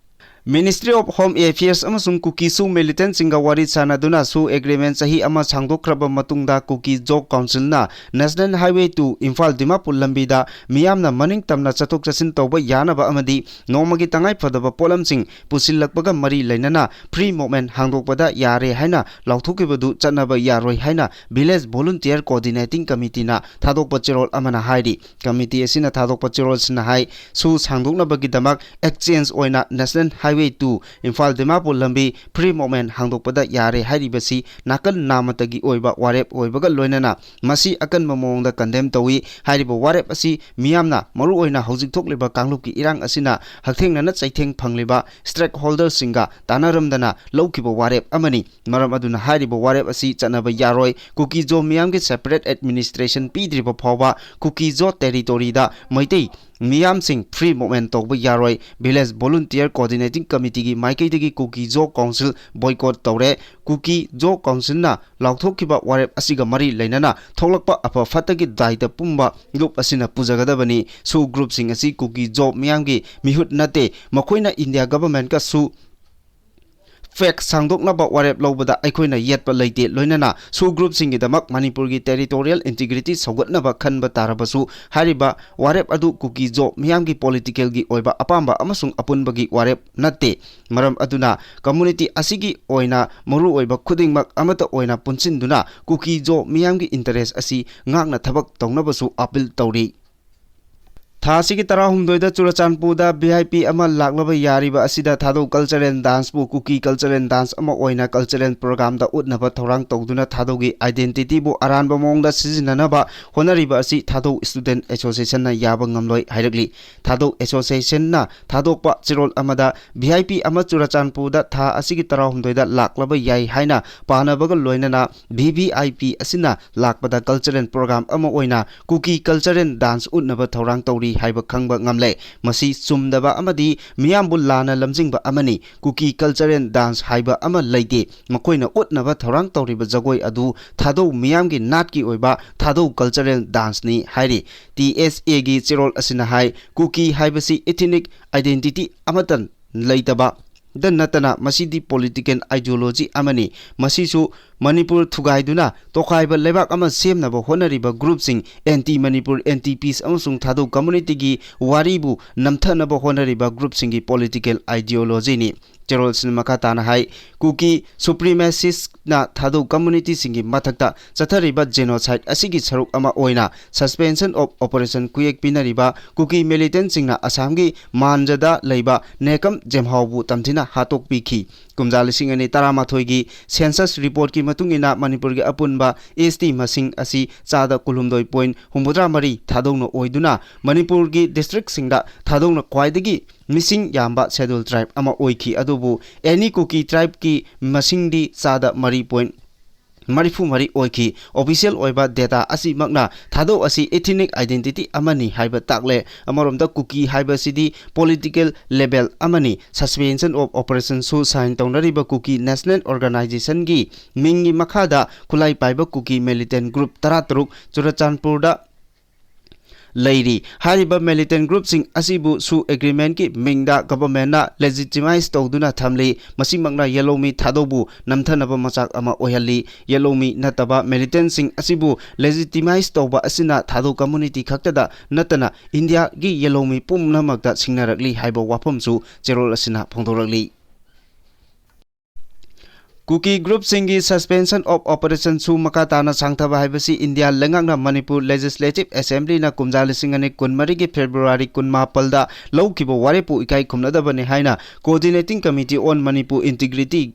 Ministry of Home Affairs ꯑꯃꯁꯨꯡ ꯀꯨꯀꯤ ꯁꯨ militantꯁꯤꯡꯒ ꯋꯥꯔꯤ ꯁꯥꯟꯅꯗꯨꯅ ꯁꯨ agreement ꯆꯍꯤ ꯑꯃ ꯁꯥꯡꯗꯣꯛꯈ꯭ꯔꯕ ꯃꯇꯨꯡꯗ ꯀꯨꯀꯤ ꯖꯣ ꯀꯥꯎꯟꯁꯤꯜꯅ National Highway two Imphal Dimapur ꯂꯝꯕꯤꯗ ꯃꯤꯌꯥꯝꯅ ꯃꯅꯤꯡ ꯇꯝꯅ ꯆꯠꯊꯣꯛ ꯆꯠꯁꯤꯟ ꯇꯧꯕ ꯌꯥꯅꯕ ꯑꯃꯗꯤ ꯅꯣꯡꯃꯒꯤ ꯇꯉꯥꯏ ꯐꯗꯕ ꯄꯣꯠꯂꯝꯁꯤꯡ ꯄꯨꯁꯤꯜꯂꯛꯄꯒ ꯃꯔꯤ ꯂꯩꯅꯅ free movement ꯍꯥꯡꯗꯣꯛꯄꯗ ꯌꯥꯔꯦ ꯍꯥꯏꯅ ꯂꯥꯎꯊꯣꯛꯈꯤꯕꯗꯨ ꯆꯠꯅꯕ ꯌꯥꯔꯣꯏ ꯍꯥꯏꯅ Village Volunteer Coordinating Committeeꯅ ꯊꯥꯗꯣꯛꯄ ꯆꯦꯔꯣꯜ ꯑꯃꯅ ꯍꯥꯏꯔꯤ꯫ Committee ꯑꯁꯤꯅ ꯊꯥꯗꯣꯛꯄ ꯆꯦꯔꯣꯜꯁꯤꯅ ꯍꯥꯏ, ꯁꯨ ꯁꯥꯡꯗꯣꯛꯅꯕꯒꯤꯗꯃꯛ exchange ꯑꯣꯏꯅ National Highway two Imphal Dimapur ꯂꯝꯕꯤ free movement ꯍꯥꯡꯗꯣꯛꯄꯗ ꯌꯥꯔꯦ ꯍꯥꯏꯔꯤꯕꯁꯤ ꯅꯥꯀꯟ ꯅꯥꯃꯇꯒꯤ ꯑꯣꯏꯕ ꯋꯥꯔꯦꯞ ꯑꯣꯏꯕꯒ ꯂꯣꯏꯅꯅ ꯃꯁꯤ ꯑꯀꯟꯕ ꯃꯑꯣꯡꯗ condemn ꯇꯧꯏ꯫ ꯍꯥꯏꯔꯤꯕ ꯋꯥꯔꯦꯞ ꯑꯁꯤ ꯃꯤꯌꯥꯝꯅ, ꯃꯔꯨꯑꯣꯏꯅ ꯍꯧꯖꯤꯛ ꯊꯣꯛꯂꯤꯕ ꯀꯥꯡꯂꯨꯞꯀꯤ ꯏꯔꯥꯡ ꯑꯁꯤꯅ ꯍꯛꯊꯦꯡꯅꯅ ꯆꯩꯊꯦꯡ ꯐꯪꯂꯤꯕ stakeholderꯁꯤꯡꯒ ꯇꯥꯟꯅꯔꯝꯗꯅ ꯂꯧꯈꯤꯕ ꯋꯥꯔꯦꯞ ꯑꯃꯅꯤ꯫ ꯃꯔꯝ ꯑꯗꯨꯅ ꯍꯥꯏꯔꯤꯕ ꯋꯥꯔꯦꯞ ꯑꯁꯤ ꯆꯠꯅꯕ ꯌꯥꯔꯣꯏ꯫ ꯀꯨꯀꯤ ꯖꯣ ꯃꯤꯌꯥꯝꯒꯤ separate administration ꯄꯤꯗ꯭ꯔꯤꯕ ꯐꯥꯎꯕ ꯀꯨꯀꯤ ꯖꯣ territoryꯗ ꯃꯩꯇꯩ ꯃꯤꯌꯥꯝꯁꯤꯡ free movement ꯇꯧꯕ ꯌꯥꯔꯣꯏ꯫ Village Volunteer Coordinating Committeeꯒꯤ ꯃꯥꯏꯀꯩꯗꯒꯤ ꯀꯨꯀꯤ ꯖꯣ ꯀꯥꯎꯟꯁꯤꯜ boycott ꯇꯧꯔꯦ꯫ ꯀꯨꯀꯤ ꯖꯣ ꯀꯥꯎꯟꯁꯤꯜꯅ ꯂꯥꯎꯊꯣꯛꯈꯤꯕ ꯋꯥꯔꯦꯞ ꯑꯁꯤꯒ ꯃꯔꯤ ꯂꯩꯅꯅ ꯊꯣꯛꯂꯛꯄ ꯑꯐ ꯐꯠꯇꯒꯤ ꯗꯥꯏꯇ ꯄꯨꯝꯕ ꯂꯨꯞ ꯑꯁꯤꯅ ꯄꯨꯖꯒꯗꯕꯅꯤ꯫ ꯁꯨ groupꯁꯤꯡ ꯑꯁꯤ ꯀꯨꯀꯤ ꯖꯣ ꯃꯤꯌꯥꯝꯒꯤ ꯃꯤꯍꯨꯠ ꯅꯠꯇꯦ꯫ ꯃꯈꯣꯏꯅ ꯏꯟꯗꯤꯌꯥ governmentꯀ ꯁꯨ pact ꯁꯥꯡꯗꯣꯛꯅꯕ ꯋꯥꯔꯦꯞ ꯂꯧꯕꯗ ꯑꯩꯈꯣꯏꯅ ꯌꯦꯠꯄ ꯂꯩꯇꯦ꯫ ꯂꯣꯏꯅꯅ ꯁꯨ groupꯁꯤꯡꯒꯤꯗꯃꯛ ꯃꯅꯤꯄꯨꯔꯒꯤ territorial integrity ꯁꯧꯒꯠꯅꯕ ꯈꯟꯕ ꯇꯥꯔꯕꯁꯨ ꯍꯥꯏꯔꯤꯕ ꯋꯥꯔꯦꯞ ꯑꯗꯨ ꯀꯨꯀꯤ ꯖꯣ ꯃꯤꯌꯥꯝꯒꯤ politicalꯒꯤ ꯑꯣꯏꯕ ꯑꯄꯥꯝꯕ ꯑꯃꯁꯨꯡ ꯑꯄꯨꯟꯕꯒꯤ ꯋꯥꯔꯦꯞ ꯅꯠꯇꯦ꯫ ꯃꯔꯝ ꯑꯗꯨꯅ community ꯑꯁꯤꯒꯤ ꯑꯣꯏꯅ ꯃꯔꯨꯑꯣꯏꯕ ꯈꯨꯗꯤꯡꯃꯛ ꯑꯃꯠꯇ ꯑꯣꯏꯅ ꯄꯨꯟꯁꯤꯟꯗꯨꯅ ꯀꯨꯀꯤ ꯖꯣ ꯃꯤꯌꯥꯝꯒꯤ interest ꯑꯁꯤ ꯉꯥꯛꯅ ꯊꯕꯛ ꯇꯧꯅꯕꯁꯨ appeal ꯇꯧꯔꯤ꯫ ꯊꯥ ꯑꯁꯤꯒꯤ ꯇꯔꯥꯍꯨꯝꯗꯣꯏꯗ ꯆꯨꯔꯆꯥꯟꯄꯨꯔꯗ V I P ꯑꯃ ꯂꯥꯛꯂꯕ ꯌꯥꯔꯤꯕ ꯑꯁꯤꯗ ꯊꯥꯗꯧ cultural danceꯄꯨ ꯀꯨꯀꯤ cultural dance ꯑꯃ ꯑꯣꯏꯅ cultural programꯗ ꯎꯠꯅꯕ ꯊꯧꯔꯥꯡ ꯇꯧꯗꯨꯅ ꯊꯥꯗꯧꯒꯤ identityꯕꯨ ꯑꯔꯥꯟꯕ ꯃꯑꯣꯡꯗ ꯁꯤꯖꯤꯟꯅꯅꯕ ꯍꯣꯠꯅꯔꯤꯕ ꯑꯁꯤ ꯊꯥꯗꯧ Student Associationꯅ ꯌꯥꯕ ꯉꯝꯂꯣꯏ ꯍꯥꯏꯔꯛꯂꯤ꯫ ꯊꯥꯗꯧ Associationꯅ ꯊꯥꯗꯣꯛꯄ ꯆꯦꯔꯣꯜ ꯑꯃꯗ V I P ꯑꯃ ꯆꯨꯔꯆꯥꯟꯄꯨꯔꯗ ꯊꯥ ꯑꯁꯤꯒꯤ ꯇꯔꯥꯍꯨꯝꯗꯣꯏꯗ ꯂꯥꯛꯂꯕ ꯌꯥꯏ ꯍꯥꯏꯅ ꯄꯥꯅꯕꯒ ꯂꯣꯏꯅꯅ V V I P ꯑꯁꯤꯅ ꯂꯥꯛꯄꯗ cultural program ꯑꯃ ꯑꯣꯏꯅ ꯀꯨꯀꯤ cultural dance ꯎꯠꯅꯕ ꯊꯧꯔꯥꯡ ꯇꯧꯔꯤ ꯍꯥꯏꯕ ꯈꯪꯕ ꯉꯝꯂꯦ꯫ ꯃꯁꯤ ꯆꯨꯝꯗꯕ ꯑꯃꯗꯤ ꯃꯤꯌꯥꯝꯕꯨ ꯂꯥꯟꯅ ꯂꯝꯖꯤꯡꯕ ꯑꯃꯅꯤ꯫ ꯀꯨꯀꯤ cultural dance ꯍꯥꯏꯕ ꯑꯃ ꯂꯩꯇꯦ꯫ ꯃꯈꯣꯏꯅ ꯎꯠꯅꯕ ꯊꯧꯔꯥꯡ ꯇꯧꯔꯤꯕ ꯖꯒꯣꯏ ꯑꯗꯨ ꯊꯥꯗꯧ ꯃꯤꯌꯥꯝꯒꯤ ꯅꯥꯠꯀꯤ ꯑꯣꯏꯕ ꯊꯥꯗꯧ cultural danceꯅꯤ ꯍꯥꯏꯔꯤ꯫ T S Aꯒꯤ ꯆꯦꯔꯣꯜ ꯑꯁꯤꯅ ꯍꯥꯏ, ꯀꯨꯀꯤ ꯍꯥꯏꯕꯁꯤ ethnic identity ꯑꯃꯠꯇ ꯂꯩꯇꯕꯗ ꯅꯠꯇꯅ ꯃꯁꯤꯗꯤ political ideology ꯑꯃꯅꯤ꯫ ꯃꯁꯤꯁꯨ ꯃꯅꯤꯄꯨꯔ ꯊꯨꯒꯥꯏꯗꯨꯅ ꯇꯣꯈꯥꯏꯕ ꯂꯩꯕꯥꯛ ꯑꯃ ꯁꯦꯝꯅꯕ ꯍꯣꯠꯅꯔꯤꯕ groupꯁꯤꯡ, anti Manipur, anti peace ꯑꯃꯁꯨꯡ ꯊꯥꯗꯧ communityꯒꯤ ꯋꯥꯔꯤꯕꯨ ꯅꯝꯊꯅꯕ ꯍꯣꯠꯅꯔꯤꯕ groupꯁꯤꯡꯒꯤ political ideologyꯅꯤ꯫ ꯆꯦꯔꯣꯜꯁꯤꯅ ꯃꯈꯥ ꯇꯥꯅ ꯍꯥꯏ, ꯀꯨꯀꯤ supremacistꯅ ꯊꯥꯗꯧ communityꯁꯤꯡꯒꯤ ꯃꯊꯛꯇ ꯆꯠꯊꯔꯤꯕ genocide ꯑꯁꯤꯒꯤ ꯁꯔꯨꯛ ꯑꯃ ꯑꯣꯏꯅ suspension of operation ꯈꯨꯌꯦꯛ ꯄꯤꯅꯔꯤꯕ ꯀꯨꯀꯤ militantꯁꯤꯡꯅ ꯑꯁꯥꯝꯒꯤ ꯃꯥꯟꯖꯗ ꯂꯩꯕ ꯅꯦꯀꯝ ꯖꯦꯝꯍꯥꯎꯕꯨ ꯇꯝꯊꯤꯅ ꯍꯥꯠꯇꯣꯛꯄꯤꯈꯤ꯫ ꯀꯨꯝꯖꯥ ꯂꯤꯁꯤꯡ ꯑꯅꯤ ꯇꯔꯥꯃꯥꯊꯣꯏꯒꯤ census reportꯀꯤ ꯃꯇꯨꯡ ꯏꯟꯅ ꯃꯅꯤꯄꯨꯔꯒꯤ ꯑꯄꯨꯟꯕ ST ꯃꯁꯤꯡ ꯑꯁꯤ ꯆꯥꯗ ꯀꯨꯟꯍꯨꯝꯗꯣꯏ point ꯍꯨꯝꯐꯨꯇꯔꯥ ꯃꯔꯤ ꯊꯥꯗꯧꯅ ꯑꯣꯏꯗꯨꯅ ꯃꯅꯤꯄꯨꯔꯒꯤ districtꯁꯤꯡꯗ ꯊꯥꯗꯧꯅ ꯈ꯭ꯋꯥꯏꯗꯒꯤ ꯃꯤꯁꯤꯡ ꯌꯥꯝꯕ schedule tribe ꯑꯃ ꯑꯣꯏꯈꯤ꯫ ꯑꯗꯨꯕꯨ any ꯀꯨꯀꯤ tribeꯀꯤ ꯃꯁꯤꯡꯗꯤ ꯆꯥꯗ ꯃꯔꯤ point ꯃꯔꯤꯐꯨ ꯃꯔꯤ ꯑꯣꯏꯈꯤ꯫ Official ꯑꯣꯏꯕ data ꯑꯁꯤꯃꯛꯅ ꯊꯥꯗꯧ ꯑꯁꯤ ethnic identity ꯑꯃꯅꯤ ꯍꯥꯏꯕ ꯇꯥꯛꯂꯦ꯫ ꯑꯃꯔꯣꯝꯗ ꯀꯨꯀꯤ ꯍꯥꯏꯕꯁꯤꯗꯤ political label ꯑꯃꯅꯤ꯫ Suspension of operationꯁꯨ sign ꯇꯧꯅꯔꯤꯕ ꯀꯨꯀꯤ national organizationꯒꯤ ꯃꯤꯡꯒꯤ ꯃꯈꯥꯗ ꯈꯨꯠꯂꯥꯏ ꯄꯥꯏꯕ ꯀꯨꯀꯤ militant group ꯇꯔꯥꯇꯔꯨꯛ ꯆꯨꯔꯆꯥꯟꯄꯨꯔꯗ ꯂꯩꯔꯤ꯫ ꯍꯥꯏꯔꯤꯕ militant groupꯁꯤꯡ ꯑꯁꯤꯕꯨ ꯁꯨ agreementꯀꯤ ꯃꯤꯡꯗ governmentꯅ legitimize ꯇꯧꯗꯨꯅ ꯊꯝꯂꯤ꯫ ꯃꯁꯤꯃꯛꯅ ꯌꯦꯂꯧꯃꯤ ꯊꯥꯗꯧꯕꯨ ꯅꯝꯊꯅꯕ ꯃꯆꯥꯛ ꯑꯃ ꯑꯣꯏꯍꯜꯂꯤ꯫ ꯌꯦꯂꯧꯃꯤ ꯅꯠꯇꯕ militantꯁꯤꯡ ꯑꯁꯤꯕꯨ legitimize ꯇꯧꯕ ꯑꯁꯤꯅ ꯊꯥꯗꯧ community ꯈꯛꯇꯗ ꯅꯠꯇꯅ ꯏꯟꯗꯤꯌꯥꯒꯤ ꯌꯦꯂꯧꯃꯤ ꯄꯨꯝꯅꯃꯛꯇ ꯁꯤꯡꯅꯔꯛꯂꯤ ꯍꯥꯏꯕ ꯋꯥꯐꯝꯁꯨ ꯆꯦꯔꯣꯜ ꯑꯁꯤꯅ ꯐꯣꯡꯗꯣꯔꯛꯂꯤ꯫ ꯀꯨꯀꯤ groupꯁꯤꯡꯒꯤ suspension of operationꯁꯨ ꯃꯈꯥ ꯇꯥꯅ ꯁꯥꯡꯊꯕ ꯍꯥꯏꯕꯁꯤ ꯏꯟꯗꯤꯌꯥ ꯂꯩꯉꯥꯛꯅ ꯃꯅꯤꯄꯨꯔ Legislative Assemblyꯅ ꯀꯨꯝꯖꯥ ꯂꯤꯁꯤꯡ ꯑꯅꯤ ꯀꯨꯟꯃꯔꯤꯒꯤ February ꯀꯨꯟꯃꯥꯄꯜꯗ ꯂꯧꯈꯤꯕ ꯋꯥꯔꯦꯞꯄꯨ ꯏꯀꯥꯏ ꯈꯨꯝꯅꯗꯕꯅꯤ ꯍꯥꯏꯅ Coordinating Committee on Manipur Integrity,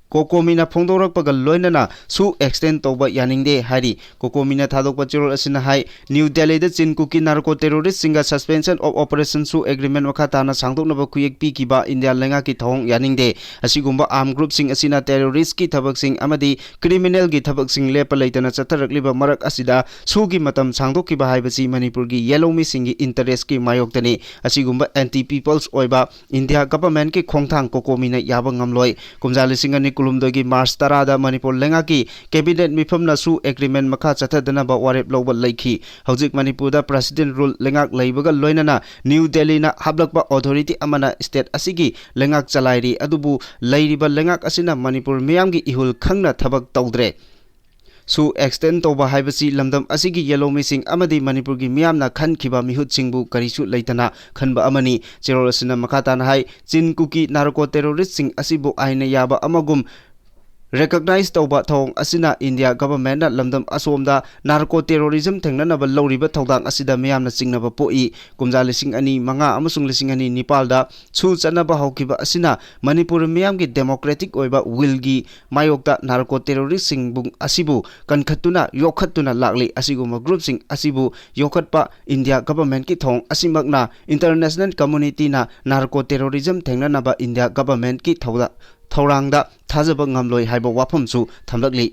COCOMIꯅ ꯐꯣꯡꯗꯣꯔꯛꯄꯒ ꯂꯣꯏꯅꯅ ꯁꯨ extend ꯇꯧꯕ ꯌꯥꯅꯤꯡꯗꯦ ꯍꯥꯏꯔꯤ꯫ COCOMIꯅ ꯊꯥꯗꯣꯛꯄ ꯆꯦꯔꯣꯜ ꯑꯁꯤꯅ ꯍꯥꯏ, ꯅ꯭ꯌꯨ ꯗꯦꯜꯂꯤꯗ ꯆꯤꯟ ꯀꯨꯀꯤ narco terroristꯁꯤꯡꯒ suspension of operationꯁꯨ agreement ꯃꯈꯥ ꯇꯥꯅ ꯁꯥꯡꯗꯣꯛꯅꯕ ꯈꯨꯌꯦꯛ ꯄꯤꯈꯤꯕ ꯏꯟꯗꯤꯌꯥ ꯂꯩꯉꯥꯛꯀꯤ ꯊꯧꯑꯣꯡ ꯌꯥꯅꯤꯡꯗꯦ꯫ ꯑꯁꯤꯒꯨꯝꯕ armed groupꯁꯤꯡ ꯑꯁꯤꯅ terroristꯀꯤ ꯊꯕꯛꯁꯤꯡ ꯑꯃꯗꯤ criminalꯒꯤ ꯊꯕꯛꯁꯤꯡ ꯂꯦꯞꯄ ꯂꯩꯇꯅ ꯆꯠꯊꯔꯛꯂꯤꯕ ꯃꯔꯛ ꯑꯁꯤꯗ ꯁꯨꯒꯤ ꯃꯇꯝ ꯁꯥꯡꯗꯣꯛꯈꯤꯕ ꯍꯥꯏꯕꯁꯤ ꯃꯅꯤꯄꯨꯔꯒꯤ ꯌꯦꯂꯧꯃꯤꯁꯤꯡꯒꯤ interestꯀꯤ ꯃꯥꯌꯣꯛꯇꯅꯤ꯫ ꯑꯁꯤꯒꯨꯝꯕ anti people's ꯑꯣꯏꯕ ꯏꯟꯗꯤꯌꯥ governmentꯀꯤ ꯈꯣꯡꯊꯥꯡ COCOMIꯅ ꯌꯥꯕ ꯉꯝꯂꯣꯏ꯫ ꯀꯨꯝꯖꯥ ꯂꯤꯁꯤꯡ ꯑꯅꯤ ꯀꯨꯟꯍꯨꯝꯗꯣꯏꯒꯤ ꯃꯥꯔꯆ ꯇꯔꯥꯗ ꯃꯅꯤꯄꯨꯔ ꯂꯩꯉꯥꯛꯀꯤ ꯀꯦꯕꯤꯅꯦꯠ ꯃꯤꯐꯝꯅꯁꯨ ꯑꯦꯒ꯭ꯔꯤꯃꯦꯟ ꯃꯈꯥ ꯆꯠꯊꯗꯅꯕ ꯋꯥꯔꯦꯞ ꯂꯧꯕ ꯂꯩꯈꯤ꯫ ꯍꯧꯖꯤꯛ ꯃꯅꯤꯄꯨꯔꯗ ꯄ꯭ꯔꯦꯁꯤꯗꯦꯟ ꯔꯨꯜ ꯂꯩꯉꯥꯛ ꯂꯩꯕꯒ ꯂꯣꯏꯅꯅ ꯅ꯭ꯌꯨ ꯗꯦꯜꯂꯤꯅ ꯍꯥꯞꯂꯛꯄ ꯑꯣꯊꯣꯔꯤꯇꯤ ꯑꯃꯅ ꯁ꯭ꯇꯦꯠ ꯑꯁꯤꯒꯤ ꯂꯩꯉꯥꯛ ꯆꯂꯥꯏꯔꯤ꯫ ꯑꯗꯨꯕꯨ ꯂꯩꯔꯤꯕ ꯂꯩꯉꯥꯛ ꯑꯁꯤꯅ ꯃꯅꯤꯄꯨꯔ ꯃꯤꯌꯥꯝꯒꯤ ꯏꯍꯨꯜ ꯈꯪꯅ ꯊꯕꯛ ꯇꯧꯗ꯭ꯔꯦ꯫ ꯁꯨ ꯑꯦꯛꯁꯇꯦꯟ ꯇꯧꯕ ꯍꯥꯏꯕꯁꯤ ꯂꯝꯗꯝ ꯑꯁꯤꯒꯤ ꯌꯦꯜꯍꯧꯃꯤꯁꯤꯡ ꯑꯃꯗꯤ ꯃꯅꯤꯄꯨꯔꯒꯤ ꯃꯤꯌꯥꯝꯅ ꯈꯟꯈꯤꯕ ꯃꯤꯍꯨꯠꯁꯤꯡꯕꯨ ꯀꯔꯤꯁꯨ ꯂꯩꯇꯅ ꯈꯟꯕ ꯑꯃꯅꯤ꯫ ꯆꯦꯔꯣꯜ ꯑꯁꯤꯅ ꯃꯈꯥ ꯇꯥꯅ ꯍꯥꯏ, ꯆꯤꯟ ꯀꯨꯀꯤ ꯅꯥꯔꯀꯣ ꯇꯦꯔꯣꯔꯤꯁ꯭ꯠꯁꯤꯡ ꯑꯁꯤꯕꯨ ꯑꯥꯏꯟꯅ ꯌꯥꯕ ꯑꯃꯒꯨꯝ ꯔꯦꯀꯒꯅꯥꯏꯖ ꯇꯧꯕ ꯊꯧꯑꯣꯡ ꯑꯁꯤꯅ ꯏꯟꯗꯤꯌꯥ ꯒꯚꯔꯟꯃꯦꯟꯠꯅ ꯂꯝꯗꯝ ꯑꯁꯣꯝꯗ ꯅꯥꯔꯀꯣ ꯇꯦꯔꯣꯔꯤꯖꯝ ꯊꯦꯡꯅꯅꯕ ꯂꯧꯔꯤꯕ ꯊꯧꯗꯥꯡ ꯑꯁꯤꯗ ꯃꯤꯌꯥꯝꯅ ꯆꯤꯡꯅꯕ ꯄꯣꯛꯏ꯫ ꯀꯨꯝꯖꯥ ꯂꯤꯁꯤꯡ ꯑꯅꯤ ꯃꯉꯥ ꯑꯃꯁꯨꯡ ꯂꯤꯁꯤꯡ ꯑꯅꯤ ꯅꯤꯄꯥꯜꯗ ꯁꯨ ꯆꯠꯅꯕ ꯍꯧꯈꯤꯕ ꯑꯁꯤꯅ ꯃꯅꯤꯄꯨꯔ ꯃꯤꯌꯥꯝꯒꯤ ꯗꯦꯃꯣꯀ꯭ꯔꯦꯇꯤꯛ ꯑꯣꯏꯕ ꯋꯤꯜꯒꯤ ꯃꯥꯌꯣꯛꯇ ꯅꯥꯔꯀꯣ ꯇꯦꯔꯣꯔꯤꯁ꯭ꯠꯁꯤꯡꯕꯨ ꯑꯁꯤꯕꯨ ꯀꯟꯈꯠꯇꯨꯅ ꯌꯣꯛꯈꯠꯇꯨꯅ ꯂꯥꯛꯂꯤ꯫ ꯑꯁꯤꯒꯨꯝꯕ ꯒ꯭ꯔꯨꯞꯁꯤꯡ ꯑꯁꯤꯕꯨ ꯌꯣꯛꯈꯠꯄ ꯏꯟꯗꯤꯌꯥ ꯒꯚꯔꯟꯃꯦꯟꯠꯀꯤ ꯊꯧꯑꯣꯡ ꯑꯁꯤꯃꯛꯅ ꯏꯟꯇꯔꯅꯦꯁꯅꯦꯜ ꯀꯝꯃꯨꯅꯤꯇꯤꯅ ꯅꯥꯔꯀꯣ ꯇꯦꯔꯣꯔꯤꯖꯝ ꯊꯦꯡꯅꯅꯕ ꯏꯟꯗꯤꯌꯥ ꯒꯚꯔꯟꯃꯦꯟꯠꯀꯤ ꯊꯧꯗ-, ꯊꯧꯔꯥꯡꯗ ꯊꯥꯖꯕ ꯉꯝꯂꯣꯏ ꯍꯥꯏꯕ ꯋꯥꯐꯝꯁꯨ ꯊꯝꯂꯛꯂꯤ꯫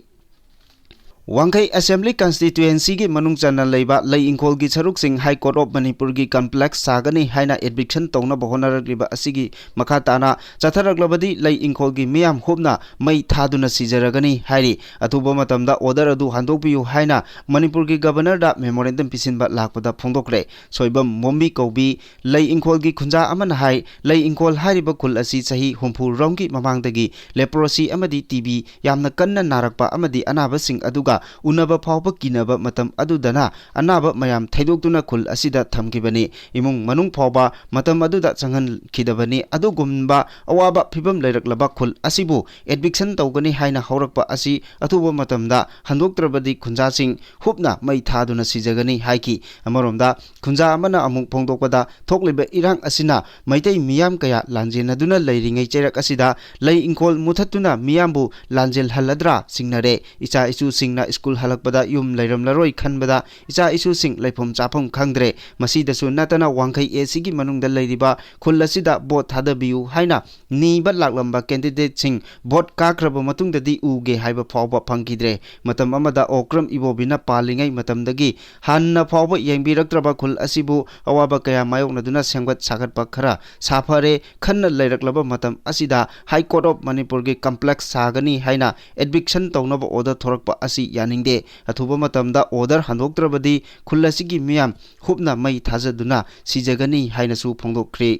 ꯋꯥꯡꯈꯩ ꯑꯦꯁꯦꯝꯕ꯭ꯂꯤ ꯀꯟꯁꯇꯤꯇ꯭ꯋꯦꯟꯁꯤꯒꯤ ꯃꯅꯨꯡ ꯆꯟꯅ ꯂꯩꯕ ꯂꯩ ꯏꯪꯈꯣꯜꯒꯤ ꯁꯔꯨꯛꯁꯤꯡ ꯍꯥꯏ ꯀꯣꯔꯠ ꯑꯣꯐ ꯃꯅꯤꯄꯨꯔꯒꯤ ꯀꯝꯄ꯭ꯂꯦꯛꯁ ꯁꯥꯒꯅꯤ ꯍꯥꯏꯅ ꯏꯚꯤꯛꯁꯟ ꯇꯧꯅꯕ ꯍꯣꯠꯅꯔꯛꯂꯤꯕ ꯑꯁꯤꯒꯤ ꯃꯈꯥ ꯇꯥꯅ ꯆꯠꯊꯔꯛꯂꯕꯗꯤ ꯂꯩ ꯏꯪꯈꯣꯜꯒꯤ ꯃꯤꯌꯥꯝ ꯍꯨꯞꯅ ꯃꯩ ꯊꯥꯗꯨꯅ ꯁꯤꯖꯔꯒꯅꯤ ꯍꯥꯏꯔꯤ꯫ ꯑꯊꯨꯕ ꯃꯇꯝꯗ ꯑꯣꯔꯗꯔ ꯑꯗꯨ ꯍꯟꯗꯣꯛꯄꯤꯌꯨ ꯍꯥꯏꯅ ꯃꯅꯤꯄꯨꯔꯒꯤ ꯒꯕꯔꯅꯔꯗ ꯃꯦꯃꯣꯔꯦꯟꯗꯝ ꯄꯤꯁꯤꯟꯕ ꯂꯥꯛꯄꯗ ꯐꯣꯡꯗꯣꯛꯈ꯭ꯔꯦ꯫ ꯁꯣꯏꯕꯝ ꯃꯣꯝꯕꯤ ꯀꯧꯕꯤ ꯂꯩ ꯏꯪꯈꯣꯜꯒꯤ ꯈꯨꯟꯖꯥ ꯑꯃꯅ ꯍꯥꯏ, ꯂꯩ ꯏꯪꯈꯣꯜ ꯍꯥꯏꯔꯤꯕ ꯈꯨꯜ ꯑꯁꯤ ꯆꯍꯤ ꯍꯨꯝꯐꯨ ꯔꯣꯝꯒꯤ ꯃꯃꯥꯡꯗꯒꯤ ꯂꯦꯄ꯭ꯔꯣꯁꯤ ꯑꯃꯗꯤ ꯇꯤ ꯕꯤ ꯌꯥꯝꯅ ꯀꯟꯅ ꯅꯥꯔꯛꯄ ꯑꯃꯗꯤ ꯑꯅꯥꯕꯁꯤꯡ ꯑꯗꯨꯒ ꯎꯅꯕ ꯐꯥꯎꯕ ꯀꯤꯅꯕ ꯃꯇꯝ ꯑꯗꯨꯗꯅ ꯑꯅꯥꯕ ꯃꯌꯥꯝ ꯊꯩꯗꯣꯛꯇꯨꯅ ꯈꯨꯜ ꯑꯁꯤꯗ ꯊꯝꯈꯤꯕꯅꯤ꯫ ꯏꯃꯨꯡ ꯃꯅꯨꯡ ꯐꯥꯎꯕ ꯃꯇꯝ ꯑꯗꯨꯗ ꯆꯪꯍꯟꯈꯤꯗꯕꯅꯤ꯫ ꯑꯗꯨꯒꯨꯝꯕ ꯑꯋꯥꯕ ꯐꯤꯕꯝ ꯂꯩꯔꯛꯂꯕ ꯈꯨꯜ ꯑꯁꯤꯕꯨ ꯏꯚꯤꯛꯁꯟ ꯇꯧꯒꯅꯤ ꯍꯥꯏꯅ ꯍꯧꯔꯛꯄ ꯑꯁꯤ ꯑꯊꯨꯕ ꯃꯇꯝꯗ ꯍꯟꯗꯣꯛꯇ꯭ꯔꯕꯗꯤ ꯈꯨꯟꯖꯥꯁꯤꯡ ꯍꯨꯞꯅ ꯃꯩ ꯊꯥꯗꯨꯅ ꯁꯤꯖꯒꯅꯤ ꯍꯥꯏꯈꯤ꯫ ꯑꯃꯔꯣꯝꯗ ꯈꯨꯟꯖꯥ ꯑꯃꯅ ꯑꯃꯨꯛ ꯐꯣꯡꯗꯣꯛꯄꯗ, ꯊꯣꯛꯂꯤꯕ ꯏꯔꯥꯡ ꯑꯁꯤꯅ ꯃꯩꯇꯩ ꯃꯤꯌꯥꯝ ꯀꯌꯥ ꯂꯥꯟꯖꯦꯟꯅꯗꯨꯅ ꯂꯩꯔꯤꯉꯩ ꯆꯩꯔꯛ ꯑꯁꯤꯗ ꯂꯩ ꯏꯪꯈꯣꯜ ꯃꯨꯊꯠꯇꯨꯅ ꯃꯤꯌꯥꯝꯕꯨ ꯂꯥꯟꯖꯦꯜꯍꯜꯂꯗ꯭ꯔꯥ ꯆꯤꯡꯅꯔꯦ꯫ ꯏꯆꯥ ꯏꯁꯨꯁꯤꯡꯅ ꯁ꯭ꯀꯨꯜ ꯍꯜꯂꯛꯄꯗ ꯌꯨꯝ ꯂꯩꯔꯝꯂꯔꯣꯏ ꯈꯟꯕꯗ ꯏꯆꯥ ꯏꯁꯨꯁꯤꯡ ꯂꯩꯐꯝ ꯆꯥꯐꯝ ꯈꯪꯗ꯭ꯔꯦ꯫ ꯃꯁꯤꯗꯁꯨ ꯅꯠꯇꯅ ꯋꯥꯡꯈꯩ ꯑꯦ ꯁꯤꯒꯤ ꯃꯅꯨꯡꯗ ꯂꯩꯔꯤꯕ ꯈꯨꯜ ꯑꯁꯤꯗ ꯚꯣꯠ ꯊꯥꯗꯕꯤꯌꯨ ꯍꯥꯏꯅ ꯅꯤꯕ ꯂꯥꯛꯂꯝꯕ ꯀꯦꯟꯗꯤꯗꯦꯠꯁꯤꯡ ꯚꯣꯠ ꯀꯥꯈ꯭ꯔꯕ ꯃꯇꯨꯡꯗꯗꯤ ꯎꯒꯦ ꯍꯥꯏꯕ ꯐꯥꯎꯕ ꯐꯪꯈꯤꯗ꯭ꯔꯦ꯫ ꯃꯇꯝ ꯑꯃꯗ ꯑꯣꯀ꯭ꯔꯝ ꯏꯕꯣꯕꯤꯅ ꯄꯥꯜꯂꯤꯉꯩ ꯃꯇꯝꯗꯒꯤ ꯍꯟꯅ ꯐꯥꯎꯕ ꯌꯦꯡꯕꯤꯔꯛꯇ꯭ꯔꯕ ꯈꯨꯜ ꯑꯁꯤꯕꯨ ꯑꯋꯥꯕ ꯀꯌꯥ ꯃꯥꯌꯣꯛꯅꯗꯨꯅ ꯁꯦꯝꯒꯠ ꯁꯥꯒꯠꯄ ꯈꯔ ꯁꯥꯐꯔꯦ꯫ ꯈꯟꯅ ꯂꯩꯔꯛꯂꯕ ꯃꯇꯝ ꯑꯁꯤꯗ High Court of ꯃꯅꯤꯄꯨꯔꯒꯤ ꯀꯝꯄ꯭ꯂꯦꯛꯁ ꯁꯥꯒꯅꯤ ꯍꯥꯏꯅ ꯏꯚꯤꯛꯁꯟ ꯇꯧꯅꯕ ꯑꯣꯔꯗꯔ ꯊꯣꯔꯛꯄ ꯑꯁꯤ ꯌꯥꯅꯤꯡꯗꯦ꯫ ꯑꯊꯨꯕ ꯃꯇꯝꯗ ꯑꯣꯔꯗꯔ ꯍꯟꯗꯣꯛꯇ꯭ꯔꯕꯗꯤ ꯈꯨꯜ ꯑꯁꯤꯒꯤ ꯃꯤꯌꯥꯝ ꯍꯨꯞꯅ ꯃꯩ ꯊꯥꯖꯗꯨꯅ ꯁꯤꯖꯒꯅꯤ ꯍꯥꯏꯅꯁꯨ ꯐꯣꯡꯗꯣꯛꯈ꯭ꯔꯦ꯫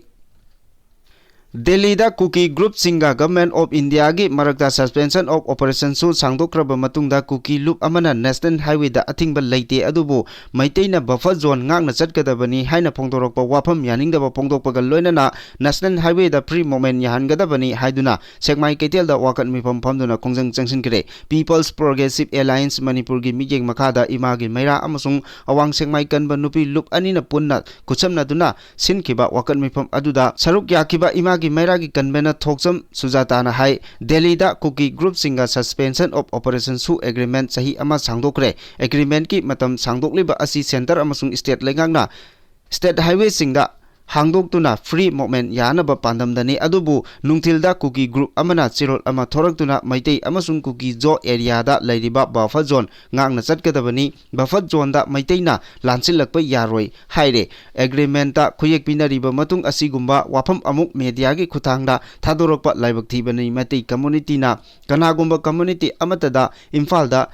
ꯗꯦꯜꯂꯤꯗ ꯀꯨꯀꯤ ꯒ꯭ꯔꯨꯞꯁꯤꯡꯒ Government of Indiaꯒꯤ ꯃꯔꯛꯇ Suspension of Operationꯁꯨ ꯁꯥꯡꯗꯣꯛꯈ꯭ꯔꯕ ꯃꯇꯨꯡꯗ ꯀꯨꯀꯤ ꯂꯨꯞ ꯑꯃꯅ National Highwayꯗ ꯑꯊꯤꯡꯕ ꯂꯩꯇꯦ, ꯑꯗꯨꯕꯨ ꯃꯩꯇꯩꯅ buffer zone ꯉꯥꯛꯅ ꯆꯠꯀꯗꯕꯅꯤ ꯍꯥꯏꯅ ꯐꯣꯡꯗꯣꯔꯛꯄ ꯋꯥꯐꯝ ꯌꯥꯅꯤꯡꯗꯕ ꯐꯣꯡꯗꯣꯛꯄꯒ ꯂꯣꯏꯅꯅ National Highwayꯗ free movement ꯌꯥꯍꯟꯒꯗꯕꯅꯤ ꯍꯥꯏꯗꯨꯅ ꯁꯦꯛꯃꯥꯏ ꯀꯩꯊꯦꯜꯗ ꯋꯥꯀꯠ ꯃꯤꯐꯝ ꯐꯝꯗꯨꯅ ꯈꯣꯡꯖꯪ ꯆꯪꯁꯤꯟꯈ꯭ꯔꯦ꯫ People's Progressive Alliance ꯃꯅꯤꯄꯨꯔꯒꯤ ꯃꯤꯠꯌꯦꯡ ꯃꯈꯥꯗ ꯏꯃꯥꯒꯤ ꯃꯩꯔꯥ ꯑꯃꯁꯨꯡ ꯑꯋꯥꯡ ꯁꯦꯛꯃꯥꯏ ꯀꯟꯕ ꯅꯨꯄꯤ ꯂꯨꯞ ꯑꯅꯤꯅ ꯄꯨꯟꯅ ꯈꯨꯠꯁꯝꯅꯗꯨꯅ ꯁꯤꯟꯈꯤꯕ ꯋꯥꯀꯠ ꯃꯤꯐꯝ ꯑꯗꯨꯗ ꯁꯔꯨꯛ ꯌꯥꯈꯤꯕ ꯏꯃꯥꯒꯤ ꯃꯩꯔꯥꯒꯤ ꯀꯟꯚꯦꯅꯔ ꯊꯣꯛꯆꯝ ꯁꯨꯖꯥꯇꯥꯅ ꯍꯥꯏ, ꯗꯦꯜꯂꯤꯗ ꯀꯨꯀꯤ ꯒ꯭ꯔꯨꯞꯁꯤꯡꯒ Suspension of Operationꯁꯨ ꯑꯦꯒ꯭ꯔꯤꯃꯦꯟ ꯆꯍꯤ ꯑꯃ ꯁꯥꯡꯗꯣꯛꯈ꯭ꯔꯦ꯫ ꯑꯦꯒ꯭ꯔꯤꯃꯦꯟꯒꯤ ꯃꯇꯝ ꯁꯥꯡꯗꯣꯛꯂꯤꯕ ꯑꯁꯤ ꯁꯦꯟꯇꯔ ꯑꯃꯁꯨꯡ ꯁ꯭ꯇꯦꯠ ꯂꯩꯉꯥꯛꯅ ꯁ꯭ꯇꯦꯠ ꯍꯥꯏꯋꯦꯁꯤꯡꯗ ꯍꯥꯡꯗꯣꯛꯇꯨꯅ free movement ꯌꯥꯅꯕ ꯄꯥꯟꯗꯝꯗꯅꯤ꯫ ꯑꯗꯨꯕꯨ ꯅꯨꯡꯊꯤꯜꯗ ꯀꯨꯀꯤ ꯒ꯭ꯔꯨꯞ ꯑꯃꯅ ꯆꯦꯔꯣꯜ ꯑꯃ ꯊꯣꯔꯛꯇꯨꯅ ꯃꯩꯇꯩ ꯑꯃꯁꯨꯡ ꯀꯨꯀꯤ ꯖꯣ ꯑꯦꯔꯤꯌꯥꯗ ꯂꯩꯔꯤꯕ buffer zone ꯉꯥꯛꯅ ꯆꯠꯀꯗꯕꯅꯤ꯫ Buffer zoneꯗ ꯃꯩꯇꯩꯅ ꯂꯥꯟꯁꯤꯜꯂꯛꯄ ꯌꯥꯔꯣꯏ ꯍꯥꯏꯔꯦ꯫ ꯑꯦꯒ꯭ꯔꯤꯃꯦꯟꯇ ꯈꯨꯌꯦꯛ ꯄꯤꯅꯔꯤꯕ ꯃꯇꯨꯡ ꯑꯁꯤꯒꯨꯝꯕ ꯋꯥꯐꯝ ꯑꯃꯨꯛ ꯃꯦꯗꯤꯌꯥꯒꯤ ꯈꯨꯠꯊꯥꯡꯗ ꯊꯥꯗꯣꯔꯛꯄ ꯂꯥꯏꯕꯛ ꯊꯤꯕꯅꯤ꯫ ꯃꯩꯇꯩ ꯀꯝꯃꯨꯅꯤꯇꯤꯅ ꯀꯅꯥꯒꯨꯝꯕ ꯀꯝꯃꯨꯅꯤꯇꯤ ꯑꯃꯠꯇꯗ ꯏꯝꯐꯥꯜꯗ